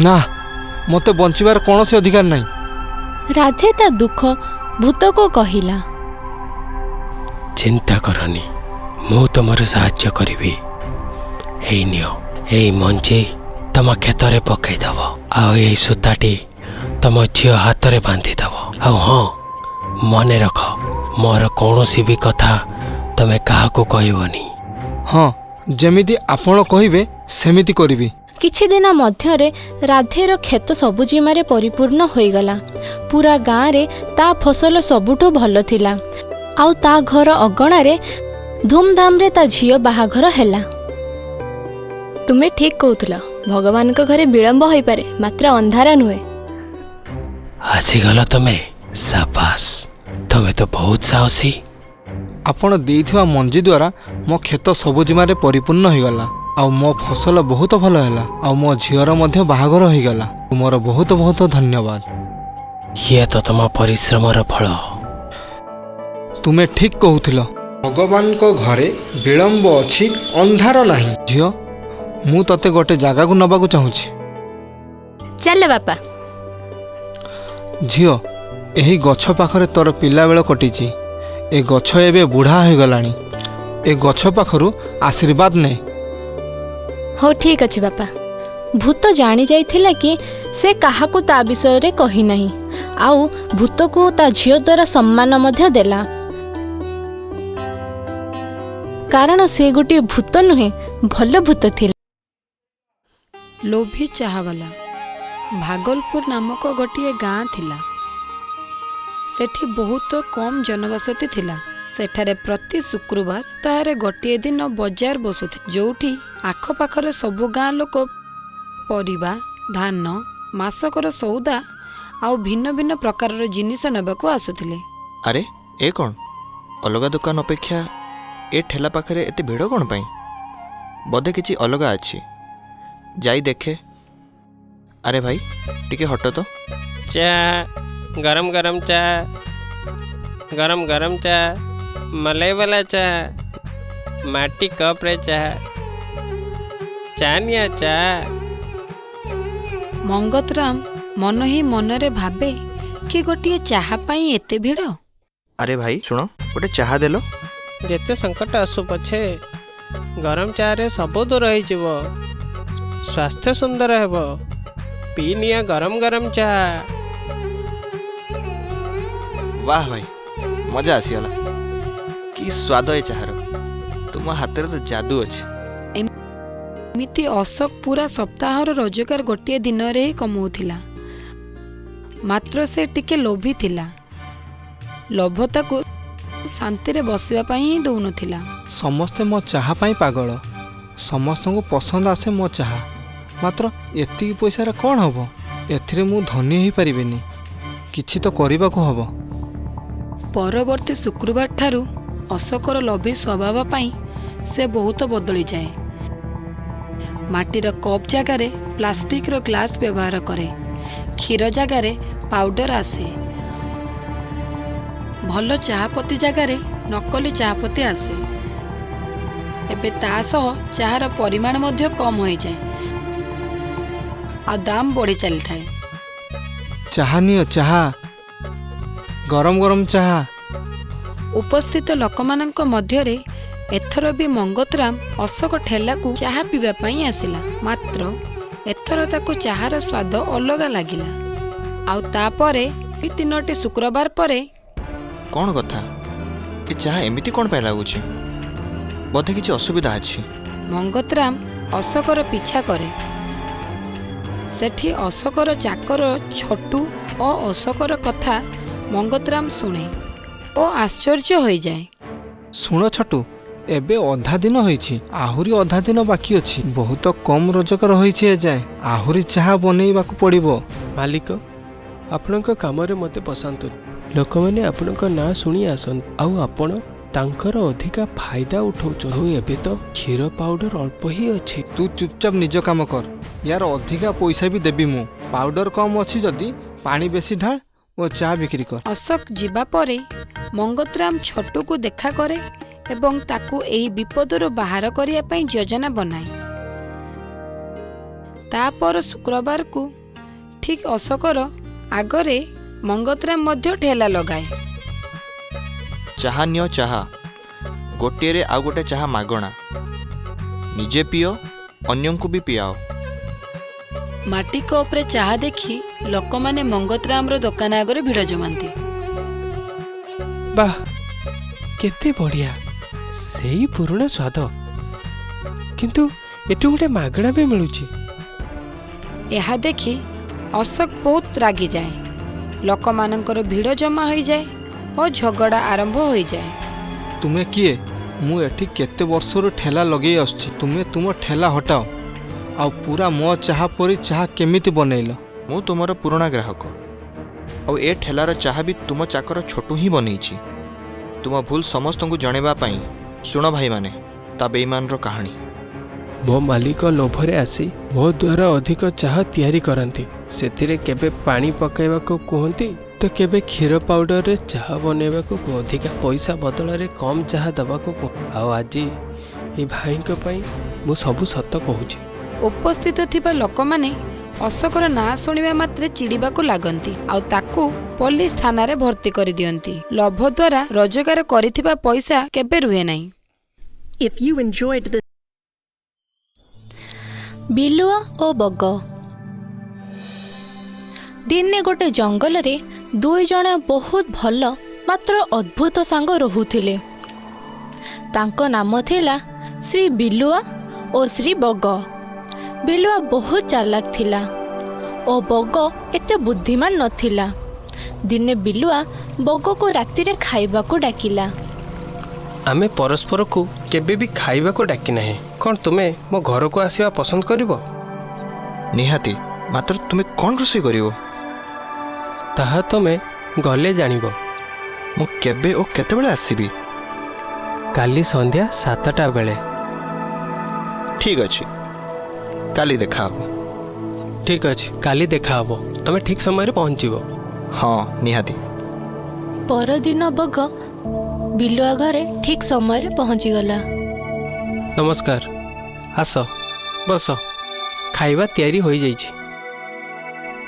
ନା, ମୋତେ ବଞ୍ଚିବାର କୌଣସି ଅଧିକାର ନାହିଁ। ରାଧେ ତା ଦୁଃଖ ଭୂତକୁ କହିଲା। ଚିନ୍ତା କରନି, ମୁଁ ତୁମର ସାହାଯ୍ୟ କରିବି। ଏଇ ନିଅ, ଏଇ ମଞ୍ଜି ତମ କ୍ଷେତରେ ପକାଇଦେବ, ଆଉ ଏଇ ସୂତାଟି ତମ ଝିଅ ହାତରେ ବାନ୍ଧିଦେବ। ଆଉ ହଁ, ମନେ ରଖ, ମୋର କୌଣସି ବି କଥା ତମେ କାହାକୁ କହିବନି। ହଁ, ଯେମିତି ଆପଣ କହିବେ ସେମିତି କରିବି। କିଛି ଦିନ ମଧ୍ୟରେ ରାଧେର କ୍ଷେତ ସବୁଜିମାରେ ପରିପୂର୍ଣ୍ଣ ହୋଇଗଲା। ପୁରା ଗାଁରେ ତା ଫସଲ ସବୁଠୁ ଭଲ ଥିଲା। ଆଉ ତା ଘର ଅଗଣାରେ ଧୁମଧାମରେ ତା ଝିଅ ବାହାଘର ହେଲା। ତୁମେ ଠିକ୍ କହୁଥିଲ, ଭଗବାନଙ୍କ ଘରେ ବିଳମ୍ବ ହୋଇପାରେ, ମାତ୍ର ଅନ୍ଧାର ନୁହେଁ। ଆସିଗଲ ତମେ, ସାବାସ, ତମେ ତ ବହୁତ ସାହସୀ। ଆପଣ ଦେଇଥିବା ମଞ୍ଜି ଦ୍ୱାରା ମୋ କ୍ଷେତ ସବୁଜିମାରେ ପରିପୂର୍ଣ୍ଣ ହୋଇଗଲା, ଆଉ ମୋ ଫସଲ ବହୁତ ଭଲ ହେଲା, ଆଉ ମୋ ଝିଅର ମଧ୍ୟ ବାହାଘର ହୋଇଗଲା। ତୁମର ବହୁତ ବହୁତ ଧନ୍ୟବାଦ। ଇଏ ତ ତମ ପରିଶ୍ରମର ଫଳ। ତୁମେ ଠିକ୍ କହୁଥିଲ, ଭଗବାନଙ୍କ ଘରେ ବିଳମ୍ବ ଅଛି, ଅନ୍ଧାର ନାହିଁ। ଝିଅ, ମୁଁ ତତେ ଗୋଟେ ଜାଗାକୁ ନେବାକୁ ଚାହୁଁଛି। ଚାଲ ବାପା। ଝିଅ, ଏହି ଗଛ ପାଖରେ ତୋର ପିଲାବେଳ କଟିଛି। ଏ ଗଛ ଏବେ ବୁଢ଼ା ହୋଇଗଲାଣି। ଏ ଗଛ ପାଖରୁ ଆଶୀର୍ବାଦ ନେ। ହଉ, ଠିକ୍ ଅଛି ବାପା। ଭୂତ ଜାଣି ଯାଇଥିଲା କି ସେ କାହାକୁ ତା ବିଷୟରେ କହିନାହିଁ। ଆଉ ଭୂତକୁ ତା ଝିଅ ଦ୍ୱାରା ସମ୍ମାନ ମଧ୍ୟ ଦେଲା, କାରଣ ସେ ଗୋଟିଏ ଭୂତ ନୁହେଁ, ଭଲ ଭୂତ ଥିଲା। ଲୋଭୀ ଚାହାବାଲା। ଭାଗଲପୁର ନାମକ ଗୋଟିଏ ଗାଁ ଥିଲା। ସେଠି ବହୁତ କମ୍ ଜନବସତି ଥିଲା। ସେଠାରେ ପ୍ରତି ଶୁକ୍ରବାର ତାହାର ଗୋଟିଏ ଦିନ ବଜାର ବସୁଥିଲା, ଯୋଉଠି ଆଖପାଖର ସବୁ ଗାଁ ଲୋକ ପରିବା, ଧାନ, ମାସକର ସଉଦା ଆଉ ଭିନ୍ନ ଭିନ୍ନ ପ୍ରକାରର ଜିନିଷ ନେବାକୁ ଆସୁଥିଲେ। ଆରେ, ଏ କ'ଣ? ଅଲଗା ଦୋକାନ ଅପେକ୍ଷା ଏ ଠେଲା ପାଖରେ ଏତେ ଭିଡ଼ କ'ଣ ପାଇଁ? ବୋଧେ କିଛି ଅଲଗା ଅଛି, ଯାଇ ଦେଖେ। ଆରେ ଭାଇ, ଟିକେ ହଟ ତ। ଚା, ଗରମ ଗରମ ଚା, ଗରମ ଗରମ ଚା, ମଲାଇ ବାଲା ଚା, ମାଟି କପ୍ରେ ଚା, ଚା ନିଆ ଚା। ମଙ୍ଗତରାମ ମନ ହିଁ ମନରେ ଭାବେ କି ଗୋଟିଏ ଚାହା ପାଇଁ ଏତେ ଭିଡ଼। ଆରେ ଭାଇ, ଶୁଣ, ଗୋଟେ ଚାହା ଦେଲ। ଯେତେ ସଙ୍କଟ ଆସୁ ପଛେ, ଗରମ ଚାରେ ସବୁ ଦୂର ହେଇଯିବ, ସ୍ୱାସ୍ଥ୍ୟ ସୁନ୍ଦର ହେବ। ପିଇ ନିଅ ଗରମ ଗରମ ଚା। ବାହ ଭାଇ, ମଜା ଆସିଗଲା। କି ସ୍ୱାଦ ଏ ଚାହାର! ତୁମ ହାତରେ ତ ଯାଦୁ ଅଛି। ଏମିତି ଅଶୋକ ପୁରା ସପ୍ତାହର ରୋଜଗାର ଗୋଟିଏ ଦିନରେ ହିଁ କମାଉଥିଲା। ମାତ୍ର ସେ ଟିକେ ଲୋଭୀ ଥିଲା। ଲୋଭ ତାକୁ ଶାନ୍ତିରେ ବସିବା ପାଇଁ ହିଁ ଦେଉନଥିଲା। ସମସ୍ତେ ମୋ ଚାହା ପାଇଁ ପାଗଳ। ସମସ୍ତଙ୍କୁ ପସନ୍ଦ ଆସେ ମୋ ଚାହା। ମାତ୍ର ଏତିକି ପଇସାରେ କ'ଣ ହେବ? ଏଥିରେ ମୁଁ ଧନୀ ହୋଇପାରିବିନି। କିଛି ତ କରିବାକୁ ହେବ। ପରବର୍ତ୍ତୀ ଶୁକ୍ରବାର ଠାରୁ ଅଶୋକର ଲୋଭୀ ସ୍ୱଭାବ ପାଇଁ ସେ ବହୁତ ବଦଳିଯାଏ। ମାଟିର କପ୍ ଜାଗାରେ ପ୍ଲାଷ୍ଟିକ୍ର ଗ୍ଲାସ୍ ବ୍ୟବହାର କରେ। କ୍ଷୀର ଜାଗାରେ ପାଉଡର ଆସେ। ଭଲ ଚାହାପତି ଜାଗାରେ ନକଲି ଚାହାପତି ଆସେ। ଏବେ ତା ସହ ଚାହାର ପରିମାଣ ମଧ୍ୟ କମ୍ ହୋଇଯାଏ, ଆଉ ଦାମ ବଢ଼ି ଚାଲିଥାଏ। ଚାହା ନିଅ ଚାହା, ଗରମ ଗରମ ଚାହା। ଉପସ୍ଥିତ ଲୋକମାନଙ୍କ ମଧ୍ୟରେ ଏଥର ବି ମଙ୍ଗତରାମ ଅଶୋକ ଠେଲାକୁ ଚାହା ପିଇବା ପାଇଁ ଆସିଲା। ମାତ୍ର ଏଥର ତାକୁ ଚାହାର ସ୍ୱାଦ ଅଲଗା ଲାଗିଲା। ଆଉ ତାପରେ 3ଟି ଶୁକ୍ରବାର ପରେ କ'ଣ କଥା, ଏ ଚାହା ଏମିତି କ'ଣ ପାଇଁ ଲାଗୁଛି? ବୋଧେ କିଛି ଅସୁବିଧା ଅଛି। ମଙ୍ଗତରାମ ଅଶୋକର ପିଛା କରେ। ସେଠି ଅଶୋକର ଚାକର ଛୋଟୁ ଓ ଅଶୋକର କଥା ମଙ୍ଗତରାମ ଶୁଣେ ଓ ଆଶ୍ଚର୍ଯ୍ୟ ହୋଇଯାଏ। ଶୁଣ ଛଟୁ, ଏବେ ଅଧା ଦିନ ହୋଇଛି, ଆହୁରି ଅଧା ଦିନ ବାକି ଅଛି। ବହୁତ କମ୍ ରୋଜଗାର ହୋଇଛି ଏଯାଏଁ। ଆହୁରି ଚାହା ବନେଇବାକୁ ପଡ଼ିବ। ମାଲିକ, ଆପଣଙ୍କ କାମରେ ମୋତେ ପଶାନ୍ତୁନି। ଲୋକମାନେ ଆପଣଙ୍କ ନାଁ ଶୁଣି ଆସନ୍ତି, ଆଉ ଆପଣ ତାଙ୍କର ଅଧିକା ଫାଇଦା ଉଠାଉଛନ୍ତି। ଆଉ ଏବେ ତ କ୍ଷୀର ପାଉଡର ଅଳ୍ପ ହିଁ ଅଛି। ତୁ ଚୁପଚାପ ନିଜ କାମ କର। ୟାର ଅଧିକା ପଇସା ବି ଦେବି ମୁଁ। ପାଉଡର କମ୍ ଅଛି ଯଦି ପାଣି ବେଶୀ ଢାଳ ଓ ଚା ବିକ୍ରି କର। ଅଶୋକ ଯିବା ପରେ ମଙ୍ଗତରାମ ଛୋଟୁକୁ ଦେଖା କରେ ଏବଂ ତାକୁ ଏହି ବିପଦରୁ ବାହାର କରିବା ପାଇଁ ଯୋଜନା ବନାଏ। ତାପର ଶୁକ୍ରବାରକୁ ଠିକ୍ ଅଶୋକର ଆଗରେ ମଙ୍ଗତରାମ ମଧ୍ୟ ଠେଲା ଲଗାଏ। ଚାହା ନିଅ ଚାହା, ଗୋଟିଏରେ ଆଉ ଗୋଟେ ଚାହା ମାଗଣା। ନିଜେ ପିଅ, ଅନ୍ୟଙ୍କୁ ବି ପିଆଅ। ମାଟି କପ୍ରେ ଚାହା ଦେଖି ଲୋକମାନେ ମଙ୍ଗତରାମର ଦୋକାନ ଆଗରେ ଭିଡ଼ ଜମାନ୍ତି। ବାଃ, କେତେ ବଢ଼ିଆ, ସେଇ ପୁରୁଣା ସ୍ୱାଦ, କିନ୍ତୁ ଏଠି ଗୋଟେ ମାଗଣା ବି ମିଳୁଛି। ଏହା ଦେଖି ଅଶୋକ ବହୁତ ରାଗିଯାଏ। ଲୋକମାନଙ୍କର ଭିଡ଼ ଜମା ହୋଇଯାଏ ଓ ଝଗଡ଼ା ଆରମ୍ଭ ହୋଇଯାଏ। ତୁମେ କିଏ? ମୁଁ ଏଠି କେତେ ବର୍ଷରୁ ଠେଲା ଲଗେଇ ଆସୁଛି। ତୁମେ ତୁମ ଠେଲା ହଟାଅ, ଆଉ ପୁରା ମୋ ଚାହା ପରି ଚାହା କେମିତି ବନେଇଲ? ମୁଁ ତୁମର ପୁରୁଣା ଗ୍ରାହକ, ଆଉ ଏ ଠେଲାର ଚାହା ବି ତୁମ ଚାକର ଛୋଟୁ ହିଁ ବନେଇଛି। ତୁମ ଭୁଲ ସମସ୍ତଙ୍କୁ ଜଣେଇବା ପାଇଁ ଶୁଣ ଭାଇମାନେ, ତା ବେଇମାନର କାହାଣୀ। ମୋ ମାଲିକ ଲୋଭରେ ଆସି ମୋ ଦ୍ୱାରା ଅଧିକ ଚାହା ତିଆରି କରନ୍ତି। ସେଥିରେ କେବେ ପାଣି ପକାଇବାକୁ କୁହନ୍ତି ତ କେବେ କ୍ଷୀର ପାଉଡରରେ ଚାହା ବନେଇବାକୁ। ଅଧିକା ପଇସା ବଦଳରେ କମ୍ ଚାହା ଦେବାକୁ କୁହ। ଆଉ ଆଜି ଏ ଭାଇଙ୍କ ପାଇଁ ମୁଁ ସବୁ ସତ କହୁଛି। ଉପସ୍ଥିତ ଥିବା ଲୋକମାନେ ଅଶୋକର ନାଁ ଶୁଣିବା ମାତ୍ରେ ଚିଡ଼ିବାକୁ ଲାଗନ୍ତି ଆଉ ତାକୁ ପୋଲିସ ଥାନାରେ ଭର୍ତ୍ତି କରିଦିଅନ୍ତି। ଲୋଭ ଦ୍ୱାରା ରୋଜଗାର କରିଥିବା ପଇସା କେବେ ରୁହେ ନାହିଁ। If you enjoyed this ବିଲୁଆ ଓ ବଗ। ଦିନେ ଗୋଟେ ଜଙ୍ଗଲରେ ଦୁଇ ଜଣ ବହୁତ ଭଲ ମାତ୍ର ଅଦ୍ଭୁତ ସାଙ୍ଗ ରହୁଥିଲେ। ତାଙ୍କ ନାମ ଥିଲା ଶ୍ରୀ ବିଲୁଆ ଓ ଶ୍ରୀ ବଗ। ବିଲୁଆ ବହୁତ ଚାଲାକ ଥିଲା ଓ ବଗ ଏତେ ବୁଦ୍ଧିମାନ ନଥିଲା। ଦିନେ ବିଲୁଆ ବଗକୁ ରାତିରେ ଖାଇବାକୁ ଡାକିଲା। ଆମେ ପରସ୍ପରକୁ କେବେ ବି ଖାଇବାକୁ ଡାକି ନାହିଁ। କ'ଣ ତୁମେ ମୋ ଘରକୁ ଆସିବା ପସନ୍ଦ କରିବ? ନିହାତି, ମାତ୍ର ତୁମେ କ'ଣ ରୋଷେଇ କରିବ? ତାହା ତୁମେ ଗଲେ ଜାଣିବ। ମୁଁ କେବେ ଓ କେତେବେଳେ ଆସିବି? କାଲି ସନ୍ଧ୍ୟା 7ଟା ବେଳେ। ଠିକ୍ ଅଛି, କାଲି ଦେଖା ହେବ। ଠିକ୍ ଅଛି, କାଲି ଦେଖା ହେବ। ତମେ ଠିକ୍ ସମୟରେ ପହଞ୍ଚିବ। ହଁ, ନିହାତି। ପରଦିନ ବଗ ବିଲୁଆ ଘରେ ଠିକ୍ ସମୟରେ ପହଞ୍ଚିଗଲା। ନମସ୍କାର, ଆସ ବସ, ଖାଇବା ତିଆରି ହୋଇଯାଇଛି।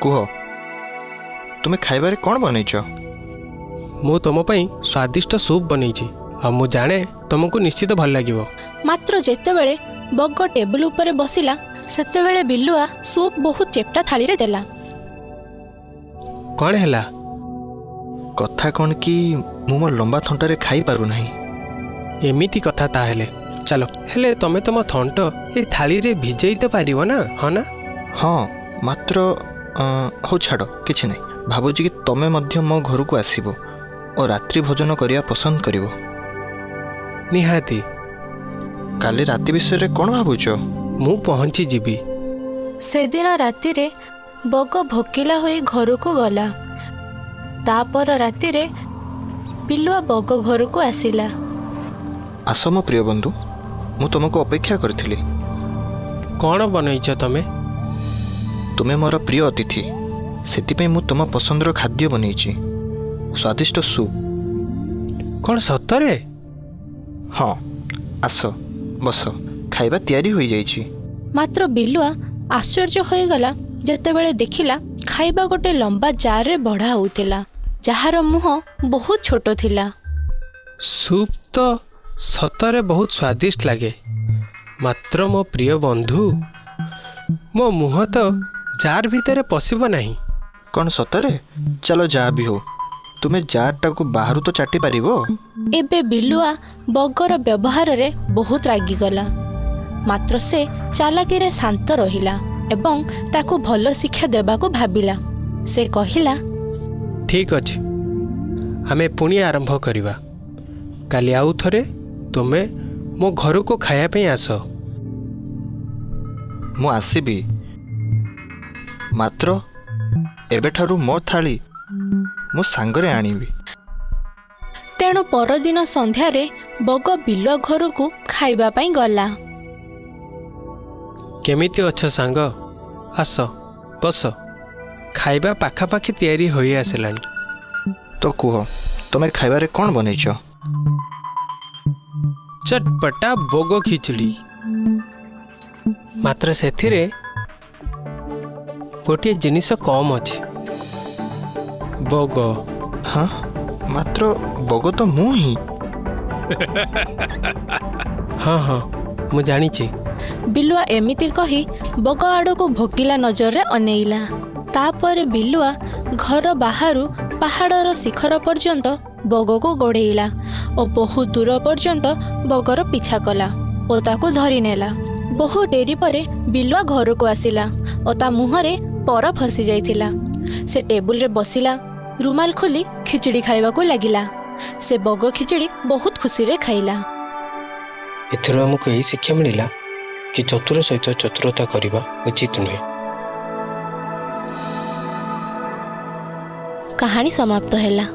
କୁହ, ତୁମେ ଖାଇବାରେ କ'ଣ ବନେଇଛ? ମୁଁ ତୁମ ପାଇଁ ସ୍ୱାଦିଷ୍ଟ ସୁପ୍ ବନେଇଛି, ଆଉ ମୁଁ ଜାଣେ ତୁମକୁ ନିଶ୍ଚିତ ଭଲ ଲାଗିବ। ମାତ୍ର ଯେତେବେଳେ ବଗ ଟେବୁଲ ଉପରେ ବସିଲା, ସେତେବେଳେ ବିଲୁଆ ସୁପ୍ ବହୁତ ଚେପ୍ଟା ଥାଳିରେ ଦେଲା। କ'ଣ ହେଲା? କଥା କ'ଣ କି, ମୁଁ ମୋ ଲମ୍ବା ଥଣ୍ଟରେ ଖାଇପାରୁନାହିଁ। ଏମିତି କଥା ତାହେଲେ, ଚାଲ। ହେଲେ ତମେ ତମ ଥଣ୍ଟ ଏ ଥାଳିରେ ଭିଜେଇ ତ ପାରିବ ନା, ହଁ ନା? ହଁ, ମାତ୍ର ହଉ ଛାଡ଼, କିଛି ନାହିଁ। ଭାବୁଛି କି ତମେ ମଧ୍ୟ ମୋ ଘରକୁ ଆସିବ ଓ ରାତ୍ରି ଭୋଜନ କରିବା ପସନ୍ଦ କରିବ। ନିହାତି। କାଲି ରାତି ବିଷୟରେ କ'ଣ ଭାବୁଛ? ମୁଁ ପହଞ୍ଚିଯିବି। ସେଦିନ ରାତିରେ ବଗ ଭୋକିଲା ହୋଇ ଘରକୁ ଗଲା। ତାପର ରାତିରେ ବିଲୁଆ ବଗ ଘରକୁ ଆସିଲା। ଆସ ମୋ ପ୍ରିୟ ବନ୍ଧୁ, ମୁଁ ତୁମକୁ ଅପେକ୍ଷା କରିଥିଲି। କ'ଣ ବନେଇଛ ତମେ? ତୁମେ ମୋର ପ୍ରିୟ ଅତିଥି, ସେଥିପାଇଁ ମୁଁ ତୁମ ପସନ୍ଦର ଖାଦ୍ୟ ବନେଇଛି, ସ୍ୱାଦିଷ୍ଟ ସୁପ୍। କ'ଣ ସତରେ? ହଁ, ଆସ ବସ, ଖାଇବା ତିଆରି ହୋଇଯାଇଛି। ମାତ୍ର ବିଲୁଆ ଆଶ୍ଚର୍ଯ୍ୟ ହୋଇଗଲା ଯେତେବେଳେ ଦେଖିଲା ଖାଇବା ଗୋଟେ ଲମ୍ବା ଜାର୍ରେ ବଢ଼ା ହେଉଥିଲା, ଯାହାର ମୁହଁ ବହୁତ ଛୋଟ ଥିଲା। ସୁପ୍ ତ ସତରେ ବହୁତ ସ୍ୱାଦିଷ୍ଟ ଲାଗେ, ମାତ୍ର ମୋ ପ୍ରିୟ ବନ୍ଧୁ, ମୋ ମୁହଁ ତ ଜାର୍ ଭିତରେ ପଶିବ ନାହିଁ। କ'ଣ ସତରେ? ଚାଲ, ଯାହା ବି ହଉ ତୁମେ ଜାର୍ଟାକୁ ବାହାରୁ ତ ଚାଟି ପାରିବ। ଏବେ ବିଲୁଆ ବଗର ବ୍ୟବହାରରେ ବହୁତ ରାଗିଗଲା। ମାତ୍ର ସେ ଚାଲାକିରେ ଶାନ୍ତ ରହିଲା ଏବଂ ତାକୁ ଭଲ ଶିକ୍ଷା ଦେବାକୁ ଭାବିଲା। ସେ କହିଲା, ଠିକ୍ ଅଛି, ଆମେ ପୁଣି ଆରମ୍ଭ କରିବା। କାଲି ଆଉ ଥରେ ତୁମେ ମୋ ଘରକୁ ଖାଇବା ପାଇଁ ଆସ। ମୁଁ ଆସିବି, ମାତ୍ର ଏବେଠାରୁ ମୋ ଥାଳି ମୁଁ ସାଙ୍ଗରେ ଆଣିବି। ତେଣୁ ପରଦିନ ସନ୍ଧ୍ୟାରେ ବଗ ବିଲୁଆ ଘରକୁ ଖାଇବା ପାଇଁ ଗଲା। କେମିତି ଅଛ ସାଙ୍ଗ? ଆସ ବସ, ଖାଇବା ପାଖାପାଖି ତିଆରି ହୋଇ ଆସିଲାଣି। ତ କୁହ, ତମେ ଖାଇବାରେ କ'ଣ ବନେଇଛ? ଚଟପଟା ବୋଗ ଖିଚୁଡ଼ି, ମାତ୍ର ସେଥିରେ ଗୋଟିଏ ଜିନିଷ କମ୍ ଅଛି, ବଗ। ହଁ, ମାତ୍ର ବଗ ତ ମୁଁ ହିଁ। ହଁ ହଁ, ମୁଁ ଜାଣିଛି। ବିଲୁଆ ଏମିତି କହି ବଗ ଆଡ଼କୁ ଭୋକିଲା ନଜରରେ ଅନେଇଲା। ତାପରେ ବିଲୁଆ ଘର ବାହାରୁ ପାହାଡ଼ର ଶିଖର ପର୍ଯ୍ୟନ୍ତ ବଗକୁ ଗୋଡ଼େଇଲା ଓ ବହୁ ଦୂର ପର୍ଯ୍ୟନ୍ତ ବଗର ପିଛା କଲା ଓ ତାକୁ ଧରିନେଲା। ବହୁ ଡେରି ପରେ ବିଲୁଆ ଘରକୁ ଆସିଲା ଓ ତା ମୁହଁରେ ପର ଫସି ଯାଇଥିଲା। ସେ ଟେବୁଲରେ ବସିଲା, ରୁମାଲ ଖୋଲି ଖିଚୁଡ଼ି ଖାଇବାକୁ ଲାଗିଲା। ସେ ବଗ ଖିଚୁଡ଼ି ବହୁତ ଖୁସିରେ ଖାଇଲା। ଏଥିରୁ ଆମକୁ ଏହି ଶିକ୍ଷା ମିଳିଲା କି ଚତୁର ସହିତ ଚତୁରତା କରିବା ଉଚିତ ନୁହେଁ। କାହାଣୀ ସମାପ୍ତ ହେଲା।